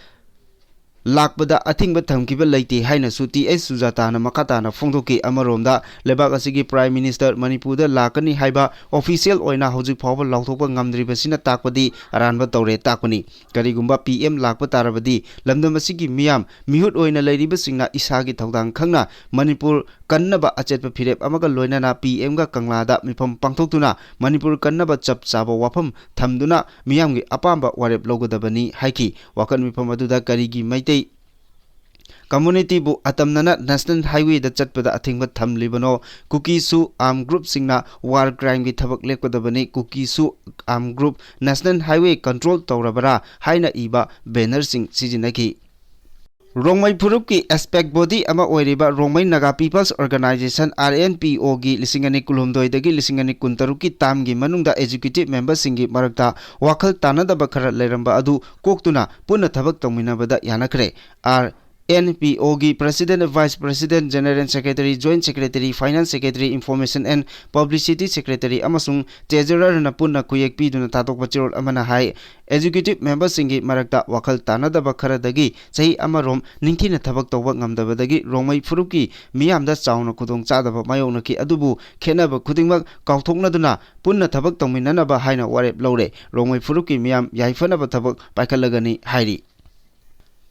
ꯂꯥꯛꯄꯗ ꯑꯊꯤꯡꯕ ꯊꯝꯈꯤꯕ ꯂꯩꯇꯦ ꯍꯥꯏꯅꯁꯨ ꯇꯤ ꯑꯩꯆ ꯁꯨꯖꯥꯇꯥꯅ ꯃꯈꯥ ꯇꯥꯅ ꯐꯣꯡꯗꯣꯛꯈꯤ꯫ ꯑꯃꯔꯣꯝꯗ ꯂꯩꯕꯥꯛ ꯑꯁꯤꯒꯤ Prime Minister ꯃꯅꯤꯄꯨꯔꯗ ꯂꯥꯛꯀꯅꯤ ꯍꯥꯏꯕ official ꯑꯣꯏꯅ ꯍꯧꯖꯤꯛ ꯐꯥꯎꯕ ꯂꯥꯎꯊꯣꯛꯄ ꯉꯝꯗ꯭ꯔꯤꯕꯁꯤꯅ ꯇꯥꯛꯄꯗꯤ ꯑꯔꯥꯟꯕ ꯇꯧꯔꯦ ꯇꯥꯛꯄꯅꯤ꯫ ꯀꯔꯤꯒꯨꯝꯕ ꯄꯤ ꯑꯦꯝ ꯂꯥꯛꯄ ꯇꯥꯔꯕꯗꯤ ꯂꯝꯗꯝ ꯑꯁꯤꯒꯤ ꯃꯤꯌꯥꯝ ꯃꯤꯍꯨꯠ ꯑꯣꯏꯅ ꯂꯩꯔꯤꯕꯁꯤꯡꯅ ꯏꯁꯥꯒꯤ ꯊꯧꯗꯥꯡ ꯈꯪꯅ ꯃꯅꯤꯄꯨꯔ ꯀꯟꯅꯕ ꯑꯆꯦꯠꯄ ꯐꯤꯔꯦꯞ ꯑꯃꯒ ꯂꯣꯏꯅꯅ ꯄꯤ ꯑꯦꯝꯒ ꯀꯪꯂꯥꯗ ꯃꯤꯐꯝ ꯄꯥꯡꯊꯣꯛꯇꯨꯅ ꯃꯅꯤꯄꯨꯔ ꯀꯟꯅꯕ ꯆꯞ ꯆꯥꯕ ꯋꯥꯐꯝ ꯊꯝꯗꯨꯅ ꯃꯤꯌꯥꯝꯒꯤ ꯑꯄꯥꯝꯕ ꯋꯥꯔꯦꯞ ꯂꯧꯒꯗꯕꯅꯤ ꯍꯥꯏꯈꯤ꯫ ꯋꯥꯀꯠ ꯃꯤꯐꯝ ꯑꯗꯨꯗ ꯀꯔꯤꯒꯤ ꯃꯩꯇꯩ communityꯕꯨ ꯑꯇꯝꯅꯅ National Highwayꯗ ꯆꯠꯄꯗ ꯑꯊꯤꯡꯕ ꯊꯝꯂꯤꯕꯅꯣ? ꯀꯨꯀꯤꯁꯨ armed groupꯁꯤꯡꯅ war crimeꯒꯤ ꯊꯕꯛ ꯂꯦꯞꯀꯗꯕꯅꯤ꯫ ꯀꯨꯀꯤꯁꯨ armed group National Highway control ꯇꯧꯔꯕꯔꯥ ꯍꯥꯏꯅ ꯏꯕ bannerꯁꯤꯡ ꯁꯤꯖꯤꯟꯅꯈꯤ꯫ ꯔꯣꯡꯃꯩ ꯐꯨꯔꯨꯞꯀꯤ aspect body ꯑꯃ ꯑꯣꯏꯔꯤꯕ Rongmei Naga People's Organisation, R N P Oꯒꯤ ꯂꯤꯁꯤꯡ ꯑꯅꯤ ꯀꯨꯟꯍꯨꯝꯗꯣꯏꯗꯒꯤ ꯂꯤꯁꯤꯡ ꯑꯅꯤ ꯀꯨꯟꯇꯔꯨꯛꯀꯤ termꯒꯤ ꯃꯅꯨꯡꯗ executive memberꯁꯤꯡꯒꯤ ꯃꯔꯛꯇ ꯋꯥꯈꯜ ꯇꯥꯅꯗꯕ ꯈꯔ ꯂꯩꯔꯝꯕ ꯑꯗꯨ ꯀꯣꯛꯇꯨꯅ ꯄꯨꯟꯅ ꯊꯕꯛ ꯇꯧꯃꯤꯟꯅꯕꯗ ꯌꯥꯅꯈ꯭ꯔꯦ꯫ R N P Oꯒꯤ President, Vice President, General Secretary, Joint Secretary, Finance Secretary, Information and Publicity Secretary ꯑꯃꯁꯨꯡ Treasurerꯅ ꯄꯨꯟꯅ ꯈꯨꯌꯦꯛ ꯄꯤꯗꯨꯅ ꯊꯥꯗꯣꯛꯄ ꯆꯦꯔꯣꯜ ꯑꯃꯅ ꯍꯥꯏ, executive memberꯁꯤꯡꯒꯤ ꯃꯔꯛꯇ ꯋꯥꯈꯜ ꯇꯥꯅꯗꯕ ꯈꯔꯗꯒꯤ ꯆꯍꯤ ꯑꯃꯔꯣꯝ ꯅꯤꯡꯊꯤꯅ ꯊꯕꯛ ꯇꯧꯕ ꯉꯝꯗꯕꯗꯒꯤ ꯔꯣꯡꯃꯩ ꯐꯨꯔꯨꯞꯀꯤ ꯃꯤꯌꯥꯝꯗ ꯆꯥꯎꯅ ꯈꯨꯗꯣꯡꯆꯥꯗꯕ ꯃꯥꯌꯣꯛꯅꯈꯤ꯫ ꯑꯗꯨꯕꯨ ꯈꯦꯠꯅꯕ ꯈꯨꯗꯤꯡꯃꯛ ꯀꯥꯎꯊꯣꯛꯅꯗꯨꯅ ꯄꯨꯟꯅ ꯊꯕꯛ ꯇꯧꯃꯤꯟꯅꯅꯕ ꯍꯥꯏꯅ ꯋꯥꯔꯦꯞ ꯂꯧꯔꯦ꯫ ꯔꯣꯡꯃꯩ ꯐꯨꯔꯨꯞꯀꯤ ꯃꯤꯌꯥꯝ ꯌꯥꯏꯐꯅꯕ ꯊꯕꯛ ꯄꯥꯏꯈꯠꯂꯒꯅꯤ ꯍꯥꯏꯔꯤ꯫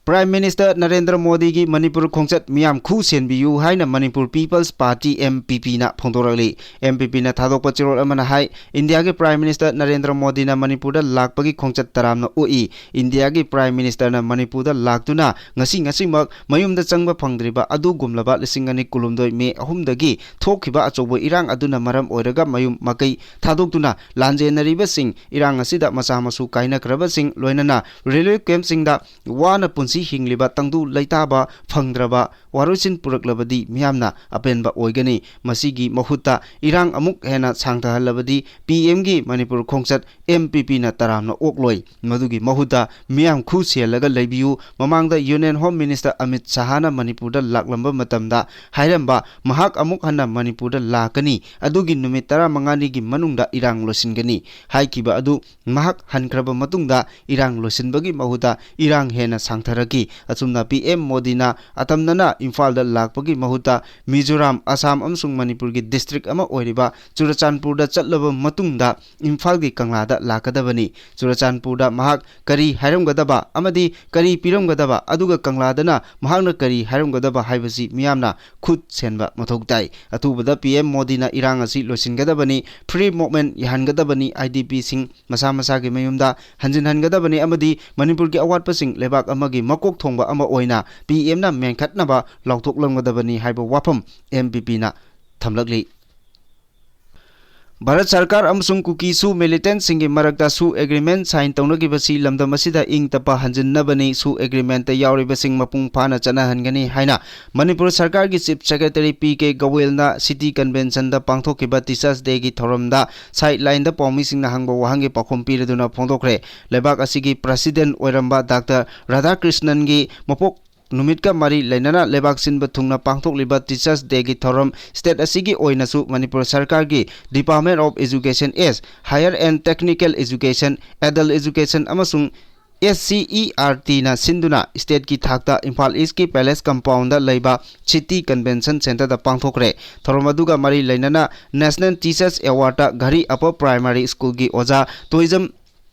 Prime Minister ꯅꯔꯦꯟꯗ꯭ꯔ ꯃꯣꯗꯤꯒꯤ ꯃꯅꯤꯄꯨꯔ ꯈꯣꯡꯆꯠ ꯃꯤꯌꯥꯝ ꯈꯨ ꯁꯦꯟꯕꯤꯌꯨ ꯍꯥꯏꯅ Manipur People's Party, M P Pꯅ ꯐꯣꯡꯗꯣꯔꯛꯂꯤ꯫ M P Pꯅ ꯊꯥꯗꯣꯛꯄ ꯆꯦꯔꯣꯜ ꯑꯃꯅ ꯍꯥꯏ, ꯏꯟꯗꯤꯌꯥꯒꯤ Prime Minister ꯅꯔꯦꯟꯗ꯭ꯔ ꯃꯣꯗꯤꯅ ꯃꯅꯤꯄꯨꯔꯗ ꯂꯥꯛꯄꯒꯤ ꯈꯣꯡꯆꯠ ꯇꯔꯥꯝꯅ ꯑꯣꯛꯏ꯫ ꯏꯟꯗꯤꯌꯥꯒꯤ Prime Ministerꯅ ꯃꯅꯤꯄꯨꯔꯗ ꯂꯥꯛꯇꯨꯅ ꯉꯁꯤ ꯉꯁꯤꯃꯛ ꯃꯌꯨꯝꯗ ꯆꯪꯕ ꯐꯪꯗ꯭ꯔꯤꯕ ꯑꯗꯨꯒꯨꯝꯂꯕ ꯂꯤꯁꯤꯡ ꯑꯅꯤ ꯀꯨꯟꯍꯨꯝꯗꯣꯏ May ꯑꯍꯨꯝꯗꯒꯤ ꯊꯣꯛꯈꯤꯕ ꯑꯆꯧꯕ ꯏꯔꯥꯡ ꯑꯗꯨꯅ ꯃꯔꯝ ꯑꯣꯏꯔꯒ ꯃꯌꯨꯝ ꯃꯀꯩ ꯊꯥꯗꯣꯛꯇꯨꯅ ꯂꯥꯟꯖꯦꯟꯅꯔꯤꯕꯁꯤꯡ, ꯏꯔꯥꯡ ꯑꯁꯤꯗ ꯃꯆꯥ ꯃꯁꯨ ꯀꯥꯏꯅꯈ꯭ꯔꯕꯁꯤꯡ, ꯂꯣꯏꯅꯅ relief campꯁꯤꯡꯗ ꯋꯥꯅ ꯄꯨꯟꯁꯤ ꯍꯤꯡꯂꯤꯕ ꯇꯪꯗꯨ ꯂꯩꯇꯥꯕ ꯐꯪꯗ꯭ꯔꯕ ꯋꯥꯔꯣꯏꯁꯤꯟ ꯄꯨꯔꯛꯂꯕꯗꯤ ꯃꯤꯌꯥꯝꯅ ꯑꯄꯦꯟꯕ ꯑꯣꯏꯒꯅꯤ꯫ ꯃꯁꯤꯒꯤ ꯃꯍꯨꯠꯇ ꯏꯔꯥꯡ ꯑꯃꯨꯛ ꯍꯦꯟꯅ ꯁꯥꯡꯊꯍꯜꯂꯕꯗꯤ P Mꯒꯤ ꯃꯅꯤꯄꯨꯔ ꯈꯣꯡꯆꯠ M P Pꯅ ꯇꯔꯥꯝꯅ ꯑꯣꯛꯂꯣꯏ꯫ ꯃꯗꯨꯒꯤ ꯃꯍꯨꯠꯇ ꯃꯤꯌꯥꯝ ꯈꯨ ꯁꯦꯜꯂꯒ ꯂꯩꯕꯤꯌꯨ꯫ ꯃꯃꯥꯡꯗ Union Home Minister ꯑꯃꯤꯠ ꯁꯍꯥꯅ ꯃꯅꯤꯄꯨꯔꯗ ꯂꯥꯛꯂꯝꯕ ꯃꯇꯝꯗ ꯍꯥꯏꯔꯝꯕ, ꯃꯍꯥꯛ ꯑꯃꯨꯛ ꯍꯟꯅ ꯃꯅꯤꯄꯨꯔꯗ ꯂꯥꯛꯀꯅꯤ, ꯑꯗꯨꯒꯤ ꯅꯨꯃꯤꯠ ꯇꯔꯥꯃꯉꯥꯅꯤꯒꯤ ꯃꯅꯨꯡꯗ ꯏꯔꯥꯡ ꯂꯣꯏꯁꯤꯟꯒꯅꯤ ꯍꯥꯏꯈꯤꯕ ꯑꯗꯨ ꯃꯍꯥꯛ ꯍꯟꯈ꯭ꯔꯕ ꯃꯇꯨꯡꯗ ꯏꯔꯥꯡ ꯂꯣꯏꯁꯤꯟꯕꯒꯤ ꯃꯍꯨꯠꯇ ꯏꯔꯥꯡ ꯍꯦꯟꯅ ꯁꯥꯡꯊꯔꯛꯈꯤ꯫ ꯑꯁꯨꯝꯅ P M ꯃꯣꯗꯤꯅ ꯑꯇꯝꯅꯅ ꯏꯝꯐꯥꯜꯗ ꯂꯥꯛꯄꯒꯤ ꯃꯍꯨꯠꯇ ꯃꯤꯖꯣꯔꯥꯝ, ꯑꯁꯥꯝ ꯑꯃꯁꯨꯡ ꯃꯅꯤꯄꯨꯔꯒꯤ district ꯑꯃ ꯑꯣꯏꯔꯤꯕ ꯆꯨꯔꯆꯥꯟꯄꯨꯔꯗ ꯆꯠꯂꯕ ꯃꯇꯨꯡꯗ ꯏꯝꯐꯥꯜꯒꯤ ꯀꯪꯂꯥꯗ ꯂꯥꯛꯀꯗꯕꯅꯤ꯫ ꯆꯨꯔꯆꯥꯟꯄꯨꯔꯗ ꯃꯍꯥꯛ ꯀꯔꯤ ꯍꯥꯏꯔꯝꯒꯗꯕ ꯑꯃꯗꯤ ꯀꯔꯤ ꯄꯤꯔꯝꯒꯗꯕ, ꯑꯗꯨꯒ ꯀꯪꯂꯥꯗꯅ ꯃꯍꯥꯛꯅ ꯀꯔꯤ ꯍꯥꯏꯔꯝꯒꯗꯕ ꯍꯥꯏꯕꯁꯤ ꯃꯤꯌꯥꯝꯅ ꯈꯨꯠ ꯁꯦꯟꯕ ꯃꯊꯧ ꯇꯥꯏ꯫ ꯑꯊꯨꯕꯗ P M ꯃꯣꯗꯤꯅ ꯏꯔꯥꯡ ꯑꯁꯤ ꯂꯣꯏꯁꯤꯟꯒꯗꯕꯅꯤ, free movement ꯌꯥꯍꯟꯒꯗꯕꯅꯤ, I D Pꯁꯤꯡ ꯃꯁꯥ ꯃꯁꯥꯒꯤ ꯃꯌꯨꯝꯗ ꯍꯟꯖꯤꯟꯍꯟꯒꯗꯕꯅꯤ ꯑꯃꯗꯤ ꯃꯅꯤꯄꯨꯔꯒꯤ ꯑꯋꯥꯠꯄꯁꯤꯡ ꯂꯩꯕꯥꯛ ꯑꯃꯒꯤ ꯃꯀꯣꯛ ꯃꯀꯣꯛ ꯊꯣꯡꯕ ꯑꯃ ꯑꯣꯏꯅ ꯄꯤ ꯑꯦꯝꯅ ꯃꯦꯟꯈꯠꯅꯕ ꯂꯥꯎꯊꯣꯛꯂꯝꯒꯗꯕꯅꯤ ꯍꯥꯏꯕ ꯋꯥꯐꯝ ꯑꯦꯝ ꯕꯤ ꯄꯤꯅ ꯊꯝꯂꯛꯂꯤ꯫ ꯚꯥꯔꯠ ꯁꯔꯀꯥꯔ ꯑꯃꯁꯨꯡ ꯀꯨꯀꯤ ꯁꯨ ꯃꯤꯂꯤꯇꯦꯟꯠꯁꯤꯡꯒꯤ ꯃꯔꯛꯇ ꯁꯨ ꯑꯦꯒ꯭ꯔꯤꯃꯦꯟꯠ ꯁꯥꯏꯟ ꯇꯧꯅꯈꯤꯕꯁꯤ ꯂꯝꯗꯝ ꯑꯁꯤꯗ ꯏꯪ ꯇꯞꯄ ꯍꯟꯖꯤꯟꯅꯕꯅꯤ, ꯁꯨ ꯑꯦꯒ꯭ꯔꯤꯃꯦꯟꯠꯇ ꯌꯥꯎꯔꯤꯕꯁꯤꯡ ꯃꯄꯨꯡ ꯐꯥꯅ ꯆꯠꯅꯍꯟꯒꯅꯤ ꯍꯥꯏꯅ ꯃꯅꯤꯄꯨꯔ ꯁꯔꯀꯥꯔꯒꯤ ꯆꯤꯐ ꯁꯦꯀ꯭ꯔꯦꯇꯔꯤ ꯄꯤ ꯀꯦ ꯒꯣꯋꯦꯜꯅ ꯁꯤꯇꯤ ꯀꯟꯚꯦꯟꯁꯟꯗ ꯄꯥꯡꯊꯣꯛꯈꯤꯕ ꯇꯤꯆꯔꯁ ꯗꯦꯒꯤ ꯊꯧꯔꯝꯗ ꯁꯥꯏꯠ ꯂꯥꯏꯟꯗ ꯄꯥꯎꯃꯤꯁꯤꯡꯅ ꯍꯪꯕ ꯋꯥꯍꯪꯒꯤ ꯄꯥꯎꯈꯨꯝ ꯄꯤꯔꯗꯨꯅ ꯐꯣꯡꯗꯣꯛꯈ꯭ꯔꯦ꯫ ꯂꯩꯕꯥꯛ ꯑꯁꯤꯒꯤ ꯄ꯭ꯔꯁꯤꯗꯦꯟꯠ ꯑꯣꯏꯔꯝꯕ ꯗꯥꯛꯇꯔ ꯔꯥꯙꯥꯀ꯭ꯔꯤꯁꯅꯟꯒꯤ ꯃꯄꯣꯛ ꯅꯨꯃꯤꯠꯀ ꯃꯔꯤ ꯂꯩꯅꯅ ꯂꯩꯕꯥꯛ ꯁꯤꯟꯕ ꯊꯨꯡꯅ ꯄꯥꯡꯊꯣꯛꯂꯤꯕ ꯇꯤꯆꯔꯁ ꯗꯦꯒꯤ ꯊꯧꯔꯝ ꯁ꯭ꯇꯦꯠ ꯑꯁꯤꯒꯤ ꯑꯣꯏꯅꯁꯨ ꯃꯅꯤꯄꯨꯔ ꯁꯔꯀꯥꯔꯒꯤ Department of Education S, Higher and Technical Education, Adult Education ꯑꯃꯁꯨꯡ ꯑꯦꯁ ꯁꯤ ꯏ ꯑꯥꯔ ꯇꯤꯅ ꯁꯤꯟꯗꯨꯅ ꯁ꯭ꯇꯦꯠꯀꯤ ꯊꯥꯛꯇ ꯏꯝꯐꯥꯜ ꯏꯁ꯭ꯠꯀꯤ ꯄꯦꯂꯦꯁ ꯀꯝꯄꯥꯎꯟꯗ ꯂꯩꯕ ꯁꯤꯇꯤ ꯀꯟꯚꯦꯟꯁꯟ ꯁꯦꯟꯇꯔꯗ ꯄꯥꯡꯊꯣꯛꯈ꯭ꯔꯦ꯫ ꯊꯧꯔꯝ ꯑꯗꯨꯒ ꯃꯔꯤ ꯂꯩꯅꯅ ꯅꯦꯁꯅꯦꯜ ꯇꯤꯆꯔꯁ ꯑꯦꯋꯥꯔꯗꯇ ꯘꯔꯤ ꯑꯄꯔ ꯄ꯭ꯔꯥꯏꯃꯥꯔꯤ ꯁ꯭ꯀꯨꯜꯒꯤ ꯑꯣꯖꯥ ꯇꯣꯏꯖꯝ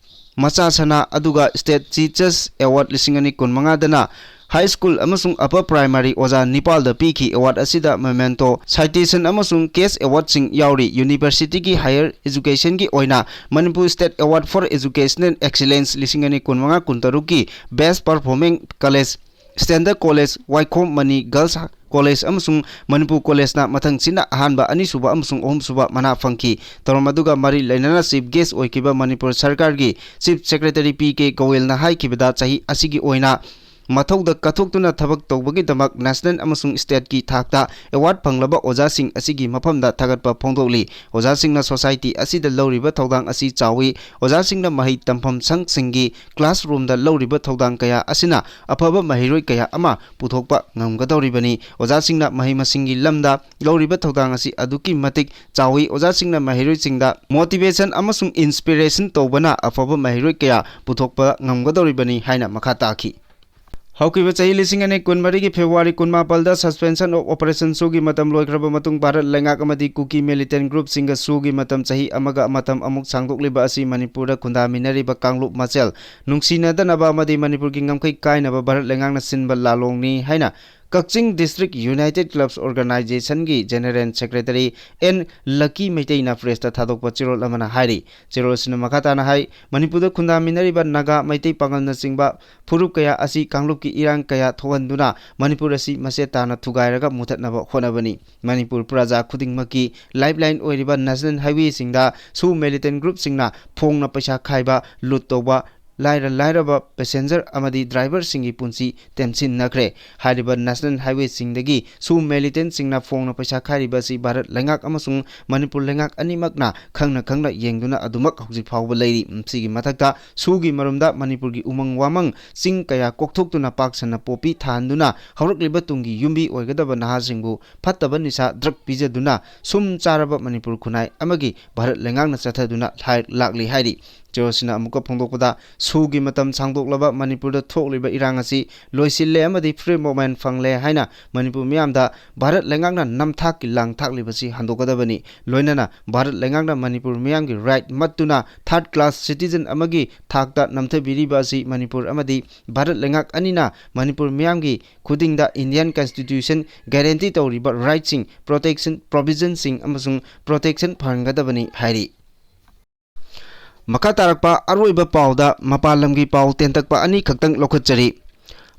ꯃꯆꯥ ꯁꯅꯥ ꯑꯗꯨꯒ ꯁ꯭ꯇꯦꯠ ꯇꯤꯆꯔꯁ ꯑꯦꯋꯥꯔꯗ ꯂꯤꯁꯤꯡ ꯑꯅꯤ ꯀꯨꯟꯃꯉꯥꯗꯅ ꯍꯥꯏ ꯁ꯭ꯀꯨꯜ ꯑꯃꯁꯨꯡ ꯑꯄꯔ ꯄ꯭ꯔꯥꯏꯃꯥꯔꯤ ꯑꯣꯖꯥ ꯅꯤꯄꯥꯜꯗ ꯄꯤꯈꯤ꯫ ꯑꯦꯋꯥꯔꯗ ꯑꯁꯤꯗ ꯃꯦꯃꯦꯟꯇꯣ, ꯁꯥꯏꯇꯦꯁꯟ ꯑꯃꯁꯨꯡ ꯀꯦꯁ ꯑꯦꯋꯥꯔꯗꯁꯤꯡ ꯌꯥꯎꯔꯤ꯫ ꯌꯨꯅꯤꯚꯔꯁꯤꯇꯤꯒꯤ ꯍꯥꯌꯔ ꯑꯦꯖꯨꯀꯦꯁꯟꯒꯤ ꯑꯣꯏꯅ Manipur state award for educational excellence ꯂꯤꯁꯤꯡ ꯑꯅꯤ ꯀꯨꯟꯃꯉꯥ ꯀꯨꯟꯇꯔꯨꯛꯀꯤ best performing college, standard college, Waikhom Mani girls college ꯑꯃꯁꯨꯡ ꯃꯅꯤꯄꯨꯔ ꯀꯣꯂꯦꯖꯅ ꯃꯊꯪꯁꯤꯠꯅ ꯑꯍꯥꯟꯕ, ꯑꯅꯤꯁꯨꯕ ꯑꯃꯁꯨꯡ ꯑꯍꯨꯝꯁꯨꯕ ꯃꯅꯥ ꯐꯪꯈꯤ꯫ ꯊꯧꯔꯝ ꯑꯗꯨꯒ ꯃꯔꯤ ꯂꯩꯅꯅ ꯆꯤꯐ ꯒꯦꯁ꯭ꯠ ꯑꯣꯏꯈꯤꯕ ꯃꯅꯤꯄꯨꯔ ꯁꯔꯀꯥꯔꯒꯤ ꯆꯤꯐ ꯁꯦꯀ꯭ꯔꯦꯇꯔꯤ ꯄꯤ ꯀꯦ ꯒꯣꯋꯦꯜꯅ ꯍꯥꯏꯈꯤꯕꯗ, ꯆꯍꯤ ꯑꯁꯤꯒꯤ ꯑꯣꯏꯅ ꯃꯊꯧꯗ ꯀꯠꯊꯣꯛꯇꯨꯅ ꯊꯕꯛ ꯇꯧꯕꯒꯤꯗꯃꯛ ꯅꯦꯁꯅꯦꯜ ꯑꯃꯁꯨꯡ ꯁ꯭ꯇꯦꯠꯀꯤ ꯊꯥꯛꯇ ꯑꯦꯋꯥꯔꯗ ꯐꯪꯂꯕ ꯑꯣꯖꯥꯁꯤꯡ ꯑꯁꯤꯒꯤ ꯃꯐꯝꯗ ꯊꯥꯒꯠꯄ ꯐꯣꯡꯗꯣꯛꯂꯤ꯫ ꯑꯣꯖꯥꯁꯤꯡꯅ ꯁꯣꯁꯥꯏꯇꯤ ꯑꯁꯤꯗ ꯂꯧꯔꯤꯕ ꯊꯧꯗꯥꯡ ꯑꯁꯤ ꯆꯥꯎꯏ꯫ ꯑꯣꯖꯥꯁꯤꯡꯅ ꯃꯍꯩ ꯇꯝꯐꯝ ꯁꯪꯁꯤꯡꯒꯤ ꯀ꯭ꯂꯥꯁꯔꯨꯝꯗ ꯂꯧꯔꯤꯕ ꯊꯧꯗꯥꯡ ꯀꯌꯥ ꯑꯁꯤꯅ ꯑꯐꯕ ꯃꯍꯩꯔꯣꯏ ꯀꯌꯥ ꯑꯃ ꯄꯨꯊꯣꯛꯄ ꯉꯝꯒꯗꯧꯔꯤꯕꯅꯤ꯫ ꯑꯣꯖꯥꯁꯤꯡꯅ ꯃꯍꯩ ꯃꯁꯤꯡꯒꯤ ꯂꯝꯗ ꯂꯧꯔꯤꯕ ꯊꯧꯗꯥꯡ ꯑꯁꯤ ꯑꯗꯨꯛꯀꯤ ꯃꯇꯤꯛ ꯆꯥꯎꯏ꯫ ꯑꯣꯖꯥꯁꯤꯡꯅ ꯃꯍꯩꯔꯣꯏꯁꯤꯡꯗ ꯃꯣꯇꯤꯚꯦꯁꯟ ꯑꯃꯁꯨꯡ ꯏꯟꯁꯄꯤꯔꯦꯁꯟ ꯇꯧꯕꯅ ꯑꯐꯕ ꯃꯍꯩꯔꯣꯏ ꯀꯌꯥ ꯄꯨꯊꯣꯛꯄ ꯉꯝꯒꯗꯧꯔꯤꯕꯅꯤ ꯍꯥꯏꯅ ꯃꯈꯥ ꯇꯥꯈꯤ꯫ ꯍꯧꯈꯤꯕ ꯆꯍꯤ ꯂꯤꯁꯤꯡ ꯑꯅꯤ ꯀꯨꯟꯃꯔꯤꯒꯤ ꯐꯦꯕ꯭ꯔꯨꯋꯥꯔꯤ ꯀꯨꯟꯃꯥꯄꯜꯗ suspension of operation ꯁꯨꯒꯤ ꯃꯇꯝ ꯂꯣꯏꯈ꯭ꯔꯕ ꯃꯇꯨꯡ ꯚꯥꯔꯠ ꯂꯩꯉꯥꯛ ꯑꯃꯗꯤ ꯀꯨꯀꯤ ꯃꯤꯂꯤꯇꯦꯟꯠ ꯒ꯭ꯔꯨꯞꯁꯤꯡꯒ ꯁꯨꯒꯤ ꯃꯇꯝ ꯆꯍꯤ ꯑꯃꯒ ꯃꯇꯝ ꯑꯃꯨꯛ ꯁꯥꯡꯗꯣꯛꯂꯤꯕ ꯑꯁꯤ ꯃꯅꯤꯄꯨꯔꯗ ꯈꯨꯟꯗꯥꯃꯤꯟꯅꯔꯤꯕ ꯀꯥꯡꯂꯨꯞ ꯃꯁꯦꯜ ꯅꯨꯡꯁꯤꯅꯗꯅꯕ ꯑꯃꯗꯤ ꯃꯅꯤꯄꯨꯔꯒꯤ ꯉꯝꯈꯩ ꯀꯥꯏꯅꯕ ꯚꯥꯔꯠ ꯂꯩꯉꯥꯛꯅ ꯁꯤꯟꯕ ꯂꯥꯂꯣꯡꯅꯤ ꯍꯥꯏꯅ Kakching District United Clubs Organization ꯒꯤ General Secretary ꯑꯦꯟ ꯂꯛꯀꯤ ꯃꯩꯇꯩꯅ press ꯇ ꯊꯥꯗꯣꯛꯄ ꯆꯦꯔꯣꯜ ꯑꯃꯅ ꯍꯥꯏꯔꯤ꯫ ꯆꯦꯔꯣꯜ ꯑꯁꯤꯅ ꯃꯈꯥ ꯇꯥꯅ ꯍꯥꯏ, ꯃꯅꯤꯄꯨꯔꯗ ꯈꯨꯟꯗꯥꯃꯤꯟꯅꯔꯤꯕ ꯅꯥꯒꯥ, ꯃꯩꯇꯩ, ꯄꯥꯉꯜꯅꯆꯤꯡꯕ ꯐꯨꯔꯨꯞ ꯀꯌꯥ ꯑꯁꯤ ꯀꯥꯡꯂꯨꯞꯀꯤ ꯏꯔꯥꯡ ꯀꯌꯥ ꯊꯣꯛꯍꯟꯗꯨꯅ ꯃꯅꯤꯄꯨꯔ ꯑꯁꯤ ꯃꯆꯦꯠ ꯇꯥꯅ ꯊꯨꯒꯥꯏꯔꯒ ꯃꯨꯊꯠꯅꯕ ꯍꯣꯠꯅꯕꯅꯤ꯫ ꯃꯅꯤꯄꯨꯔ ꯄ꯭ꯔꯖꯥ ꯈꯨꯗꯤꯡꯃꯛꯀꯤ lifeline ꯑꯣꯏꯔꯤꯕ National Highway ꯁꯤꯡꯗ SoO militant group ꯁꯤꯡꯅ ꯐꯣꯡꯅ ꯄꯩꯁꯥ ꯈꯥꯏꯕ, ꯂꯨꯠ ꯇꯧꯕ, ꯂꯥꯏꯔ ꯂꯥꯏꯔꯕ passenger ꯑꯃꯗꯤ driver ꯁꯤꯡꯒꯤ ꯄꯨꯟꯁꯤ ꯇꯦꯝꯁꯤꯟꯅꯈ꯭ꯔꯦ꯫ ꯍꯥꯏꯔꯤꯕ National Highway ꯁꯤꯡꯗꯒꯤ SoO militant ꯁꯤꯡꯅ ꯐꯣꯡꯅ ꯄꯩꯁꯥ ꯈꯥꯏꯔꯤꯕ ꯑꯁꯤ ꯚꯥꯔꯠ ꯂꯩꯉꯥꯛ ꯑꯃꯁꯨꯡ ꯃꯅꯤꯄꯨꯔ ꯂꯩꯉꯥꯛ ꯑꯅꯤꯃꯛꯅ ꯈꯪꯅ ꯈꯪꯅ ꯌꯦꯡꯗꯨꯅ ꯑꯗꯨꯃꯛ ꯍꯧꯖꯤꯛ ꯐꯥꯎꯕ ꯂꯩꯔꯤ꯫ ꯃꯁꯤꯒꯤ ꯃꯊꯛꯇ SoO ꯒꯤ ꯃꯔꯨꯝꯗ ꯃꯅꯤꯄꯨꯔꯒꯤ ꯎꯃꯪ ꯋꯥꯃꯪ ꯆꯤꯡ ꯀꯌꯥ ꯀꯣꯛꯊꯣꯛꯇꯨꯅ ꯄꯥꯛ ꯁꯟꯅ ꯄꯣꯄꯤ ꯊꯥꯍꯟꯗꯨꯅ ꯍꯧꯔꯛꯂꯤꯕ ꯇꯨꯡꯒꯤ ꯌꯨꯝꯕꯤ ꯑꯣꯏꯒꯗꯕ ꯅꯍꯥꯁꯤꯡꯕꯨ ꯐꯠꯇꯕ ꯅꯤꯁꯥ drug ꯄꯤꯖꯗꯨꯅ ꯁꯨꯝ ꯆꯥꯔꯕ ꯃꯅꯤꯄꯨꯔ ꯈꯨꯟꯅꯥꯏ ꯑꯃꯒꯤ ꯚꯥꯔꯠ ꯂꯩꯉꯥꯛꯅ ꯆꯠꯊꯗꯨꯅ ꯂꯥꯛꯂꯤ ꯍꯥꯏꯔꯤ꯫ ꯆꯦꯔꯣꯜꯁꯤꯅ ꯑꯃꯨꯛꯀ ꯐꯣꯡꯗꯣꯛꯄꯗ, SoO ꯒꯤ ꯃꯇꯝ ꯁꯥꯡꯗꯣꯛꯂꯕ ꯃꯅꯤꯄꯨꯔꯗ ꯊꯣꯛꯂꯤꯕ ꯏꯔꯥꯡ ꯑꯁꯤ ꯂꯣꯏꯁꯤꯜꯂꯦ ꯑꯃꯗꯤ free movement ꯐꯪꯂꯦ ꯍꯥꯏꯅ ꯃꯅꯤꯄꯨꯔ ꯃꯤꯌꯥꯝꯗ ꯚꯥꯔꯠ ꯂꯩꯉꯥꯛꯅ ꯅꯝꯊꯥꯛꯀꯤ ꯂꯥꯡ ꯊꯥꯛꯂꯤꯕꯁꯤ ꯍꯟꯗꯣꯛꯀꯗꯕꯅꯤ꯫ ꯂꯣꯏꯅꯅ ꯚꯥꯔꯠ ꯂꯩꯉꯥꯛꯅ ꯃꯅꯤꯄꯨꯔ ꯃꯤꯌꯥꯝꯒꯤ right ꯃꯠꯇꯨꯅ third class citizen ꯑꯃꯒꯤ ꯊꯥꯛꯇ ꯅꯝꯊꯕꯤꯔꯤꯕ ꯑꯁꯤ ꯃꯅꯤꯄꯨꯔ ꯑꯃꯗꯤ ꯚꯥꯔꯠ ꯂꯩꯉꯥꯛ ꯑꯅꯤꯅ ꯃꯅꯤꯄꯨꯔ ꯃꯤꯌꯥꯝꯒꯤ ꯈꯨꯗꯤꯡꯗ Indian Constitution guarantee ꯇꯧꯔꯤꯕ right ꯁꯤꯡ, protection provision ꯁꯤꯡ ꯑꯃꯁꯨꯡ protection ꯐꯪꯍꯟꯒꯗꯕꯅꯤ ꯍꯥꯏꯔꯤ꯫ ꯃꯈꯥ ꯇꯥꯔꯛꯄ ꯑꯔꯣꯏꯕ ꯄꯥꯎꯗ ꯃꯄꯥꯟ ꯂꯝꯒꯤ ꯄꯥꯎ ꯇꯦꯟꯇꯛꯄ ꯑꯅꯤꯈꯛꯇꯪ ꯂꯧꯈꯠꯆꯔꯤ꯫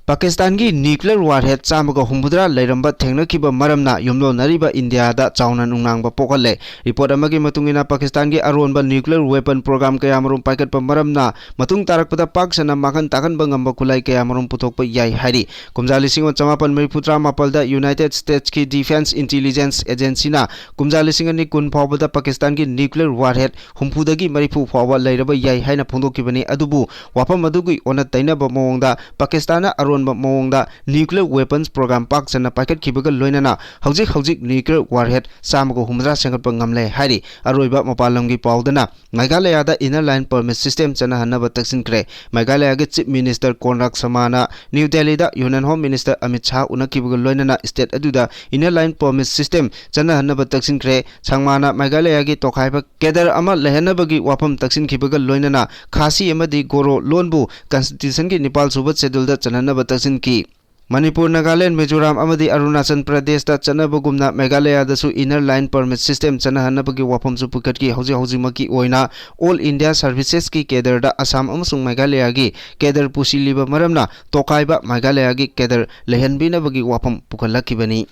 ꯄꯥꯀꯤꯁꯇꯥꯟꯒꯤ nuclear warhead ꯆꯥꯝꯃꯒ ꯍꯨꯝꯐꯨꯇꯔꯥ ꯂꯩꯔꯝꯕ ꯊꯦꯡꯅꯈꯤꯕ ꯃꯔꯝꯅ ꯌꯨꯝꯂꯣꯟꯅꯔꯤꯕ ꯏꯟꯗꯤꯌꯥꯗ ꯆꯥꯎꯅ ꯅꯨꯡꯅꯥꯡꯕ ꯄꯣꯛꯍꯜꯂꯦ꯫ Report ꯑꯃꯒꯤ ꯃꯇꯨꯡ ꯏꯟꯅ, ꯄꯥꯀꯤꯁꯇꯥꯟꯒꯤ ꯑꯔꯣꯟꯕ nuclear weapon program ꯀꯌꯥꯃꯔꯨꯝ ꯄꯥꯏꯈꯠꯄ ꯃꯔꯝꯅ ꯃꯇꯨꯡ ꯇꯥꯔꯛꯄꯗ ꯄꯥꯛ ꯁꯟꯅ ꯃꯥꯡꯍꯟ ꯇꯥꯛꯍꯟꯕ ꯉꯝꯕ ꯈꯨꯠꯂꯥꯏ ꯀꯌꯥꯃꯔꯨꯝ ꯄꯨꯊꯣꯛꯄ ꯌꯥꯏ ꯍꯥꯏꯔꯤ꯫ ꯀꯨꯝꯖꯥ ꯂꯤꯁꯤꯡ ꯑꯃ ꯆꯃꯥꯄꯟ ꯃꯔꯤꯐꯨꯇꯔꯥ ꯃꯥꯄꯜꯗ United States ꯀꯤ Defense Intelligence Agency ꯅ ꯀꯨꯝꯖꯥ ꯂꯤꯁꯤꯡ ꯑꯅꯤ ꯀꯨꯟ ꯐꯥꯎꯕꯗ ꯄꯥꯀꯤꯁꯇꯥꯟꯒꯤ nuclear warhead ꯍꯨꯝꯐꯨꯗꯒꯤ ꯃꯔꯤꯐꯨ ꯐꯥꯎꯕ ꯂꯩꯔꯕ ꯌꯥꯏ ꯍꯥꯏꯅ ꯐꯣꯡꯗꯣꯛꯈꯤꯕꯅꯤ꯫ ꯑꯗꯨꯕꯨ ꯋꯥꯐꯝ ꯑꯗꯨꯒꯤ ꯑꯣꯟꯅ ꯇꯩꯅꯕ ꯃꯑꯣꯡꯗ ꯄꯥꯀꯤꯁꯇꯥꯟꯅ ꯑꯔꯣꯟꯕ ꯃꯑꯣꯡꯗ nuclear weapons program ꯄꯥꯛ ꯁꯟꯅ ꯄꯥꯏꯈꯠꯈꯤꯕꯒ ꯂꯣꯏꯅꯅ ꯍꯧꯖꯤꯛ ꯍꯧꯖꯤꯛ nuclear warhead ꯆꯥꯝꯃꯒ ꯍꯨꯝꯐꯨꯇꯔꯥ ꯁꯦꯝꯒꯠꯄ ꯉꯝꯂꯦ ꯍꯥꯏꯔꯤ꯫ ꯑꯔꯣꯏꯕ ꯃꯄꯥꯟ ꯂꯝꯒꯤ ꯄꯥꯎꯗꯅ ꯃꯦꯘꯥꯂꯌꯥꯗ Inner Line Permit System ꯆꯠꯅꯍꯟꯅꯕ ꯇꯛꯁꯤꯟꯈ꯭ꯔꯦ꯫ ꯃꯦꯘꯥꯂꯌꯥꯒꯤ Chief Minister ꯀꯣꯟꯔꯥꯛ ꯁꯃꯥꯅ ꯅ꯭ꯌꯨ ꯗꯦꯜꯂꯤꯗ Union Home Minister Amit Shah ꯎꯅꯈꯤꯕꯒ ꯂꯣꯏꯅꯅ state ꯑꯗꯨꯗ Inner Line Permit System ꯆꯠꯅꯍꯟꯅꯕ ꯇꯛꯁꯤꯟꯈ꯭ꯔꯦ꯫ ꯁꯪꯃꯥꯅ ꯃꯦꯘꯥꯂꯌꯥꯒꯤ ꯇꯣꯈꯥꯏꯕ cadre ꯑꯃ ꯂꯩꯍꯟꯅꯕꯒꯤ ꯋꯥꯐꯝ ꯇꯛꯁꯤꯟꯈꯤꯕꯒ ꯂꯣꯏꯅꯅ ꯈꯥꯁꯤ ꯑꯃꯗꯤ ꯒꯣꯔꯣ ꯂꯣꯟꯕꯨ Constitution ꯒꯤ ꯅꯤꯄꯥꯜ ꯁꯨꯕ schedule ꯗ ꯆꯜꯍꯟꯅꯕ ꯇꯛꯁꯤꯟꯈꯤ꯫ ꯃꯅꯤꯄꯨꯔ, ꯅꯥꯒꯥꯂꯦꯟ, ꯃꯤꯖꯣꯔꯥꯝ ꯑꯃꯗꯤ ꯑꯔꯨꯅꯥꯆꯜ ꯄ꯭ꯔꯗꯦꯁꯇ ꯆꯠꯅꯕꯒꯨꯝꯅ ꯃꯦꯘꯥꯂꯌꯥꯗꯁꯨ Inner Line Permit System ꯆꯠꯅꯍꯟꯅꯕꯒꯤ ꯋꯥꯐꯝꯁꯨ ꯄꯨꯈꯠꯈꯤ꯫ ꯍꯧꯖꯤꯛ ꯍꯧꯖꯤꯛꯃꯛꯀꯤ ꯑꯣꯏꯅ All India Servicesꯀꯤ cadreꯗ ꯑꯁꯥꯝ ꯑꯃꯁꯨꯡ ꯃꯦꯘꯥꯂꯌꯥꯒꯤ cadre ꯄꯨꯁꯤꯜꯂꯤꯕ ꯃꯔꯝꯅ ꯇꯣꯈꯥꯏꯕ ꯃꯦꯘꯥꯂꯌꯥꯒꯤ cadre ꯂꯩꯍꯟꯕꯤꯅꯕꯒꯤ ꯋꯥꯐꯝ ꯄꯨꯈꯠꯂꯛꯈꯤꯕꯅꯤ꯫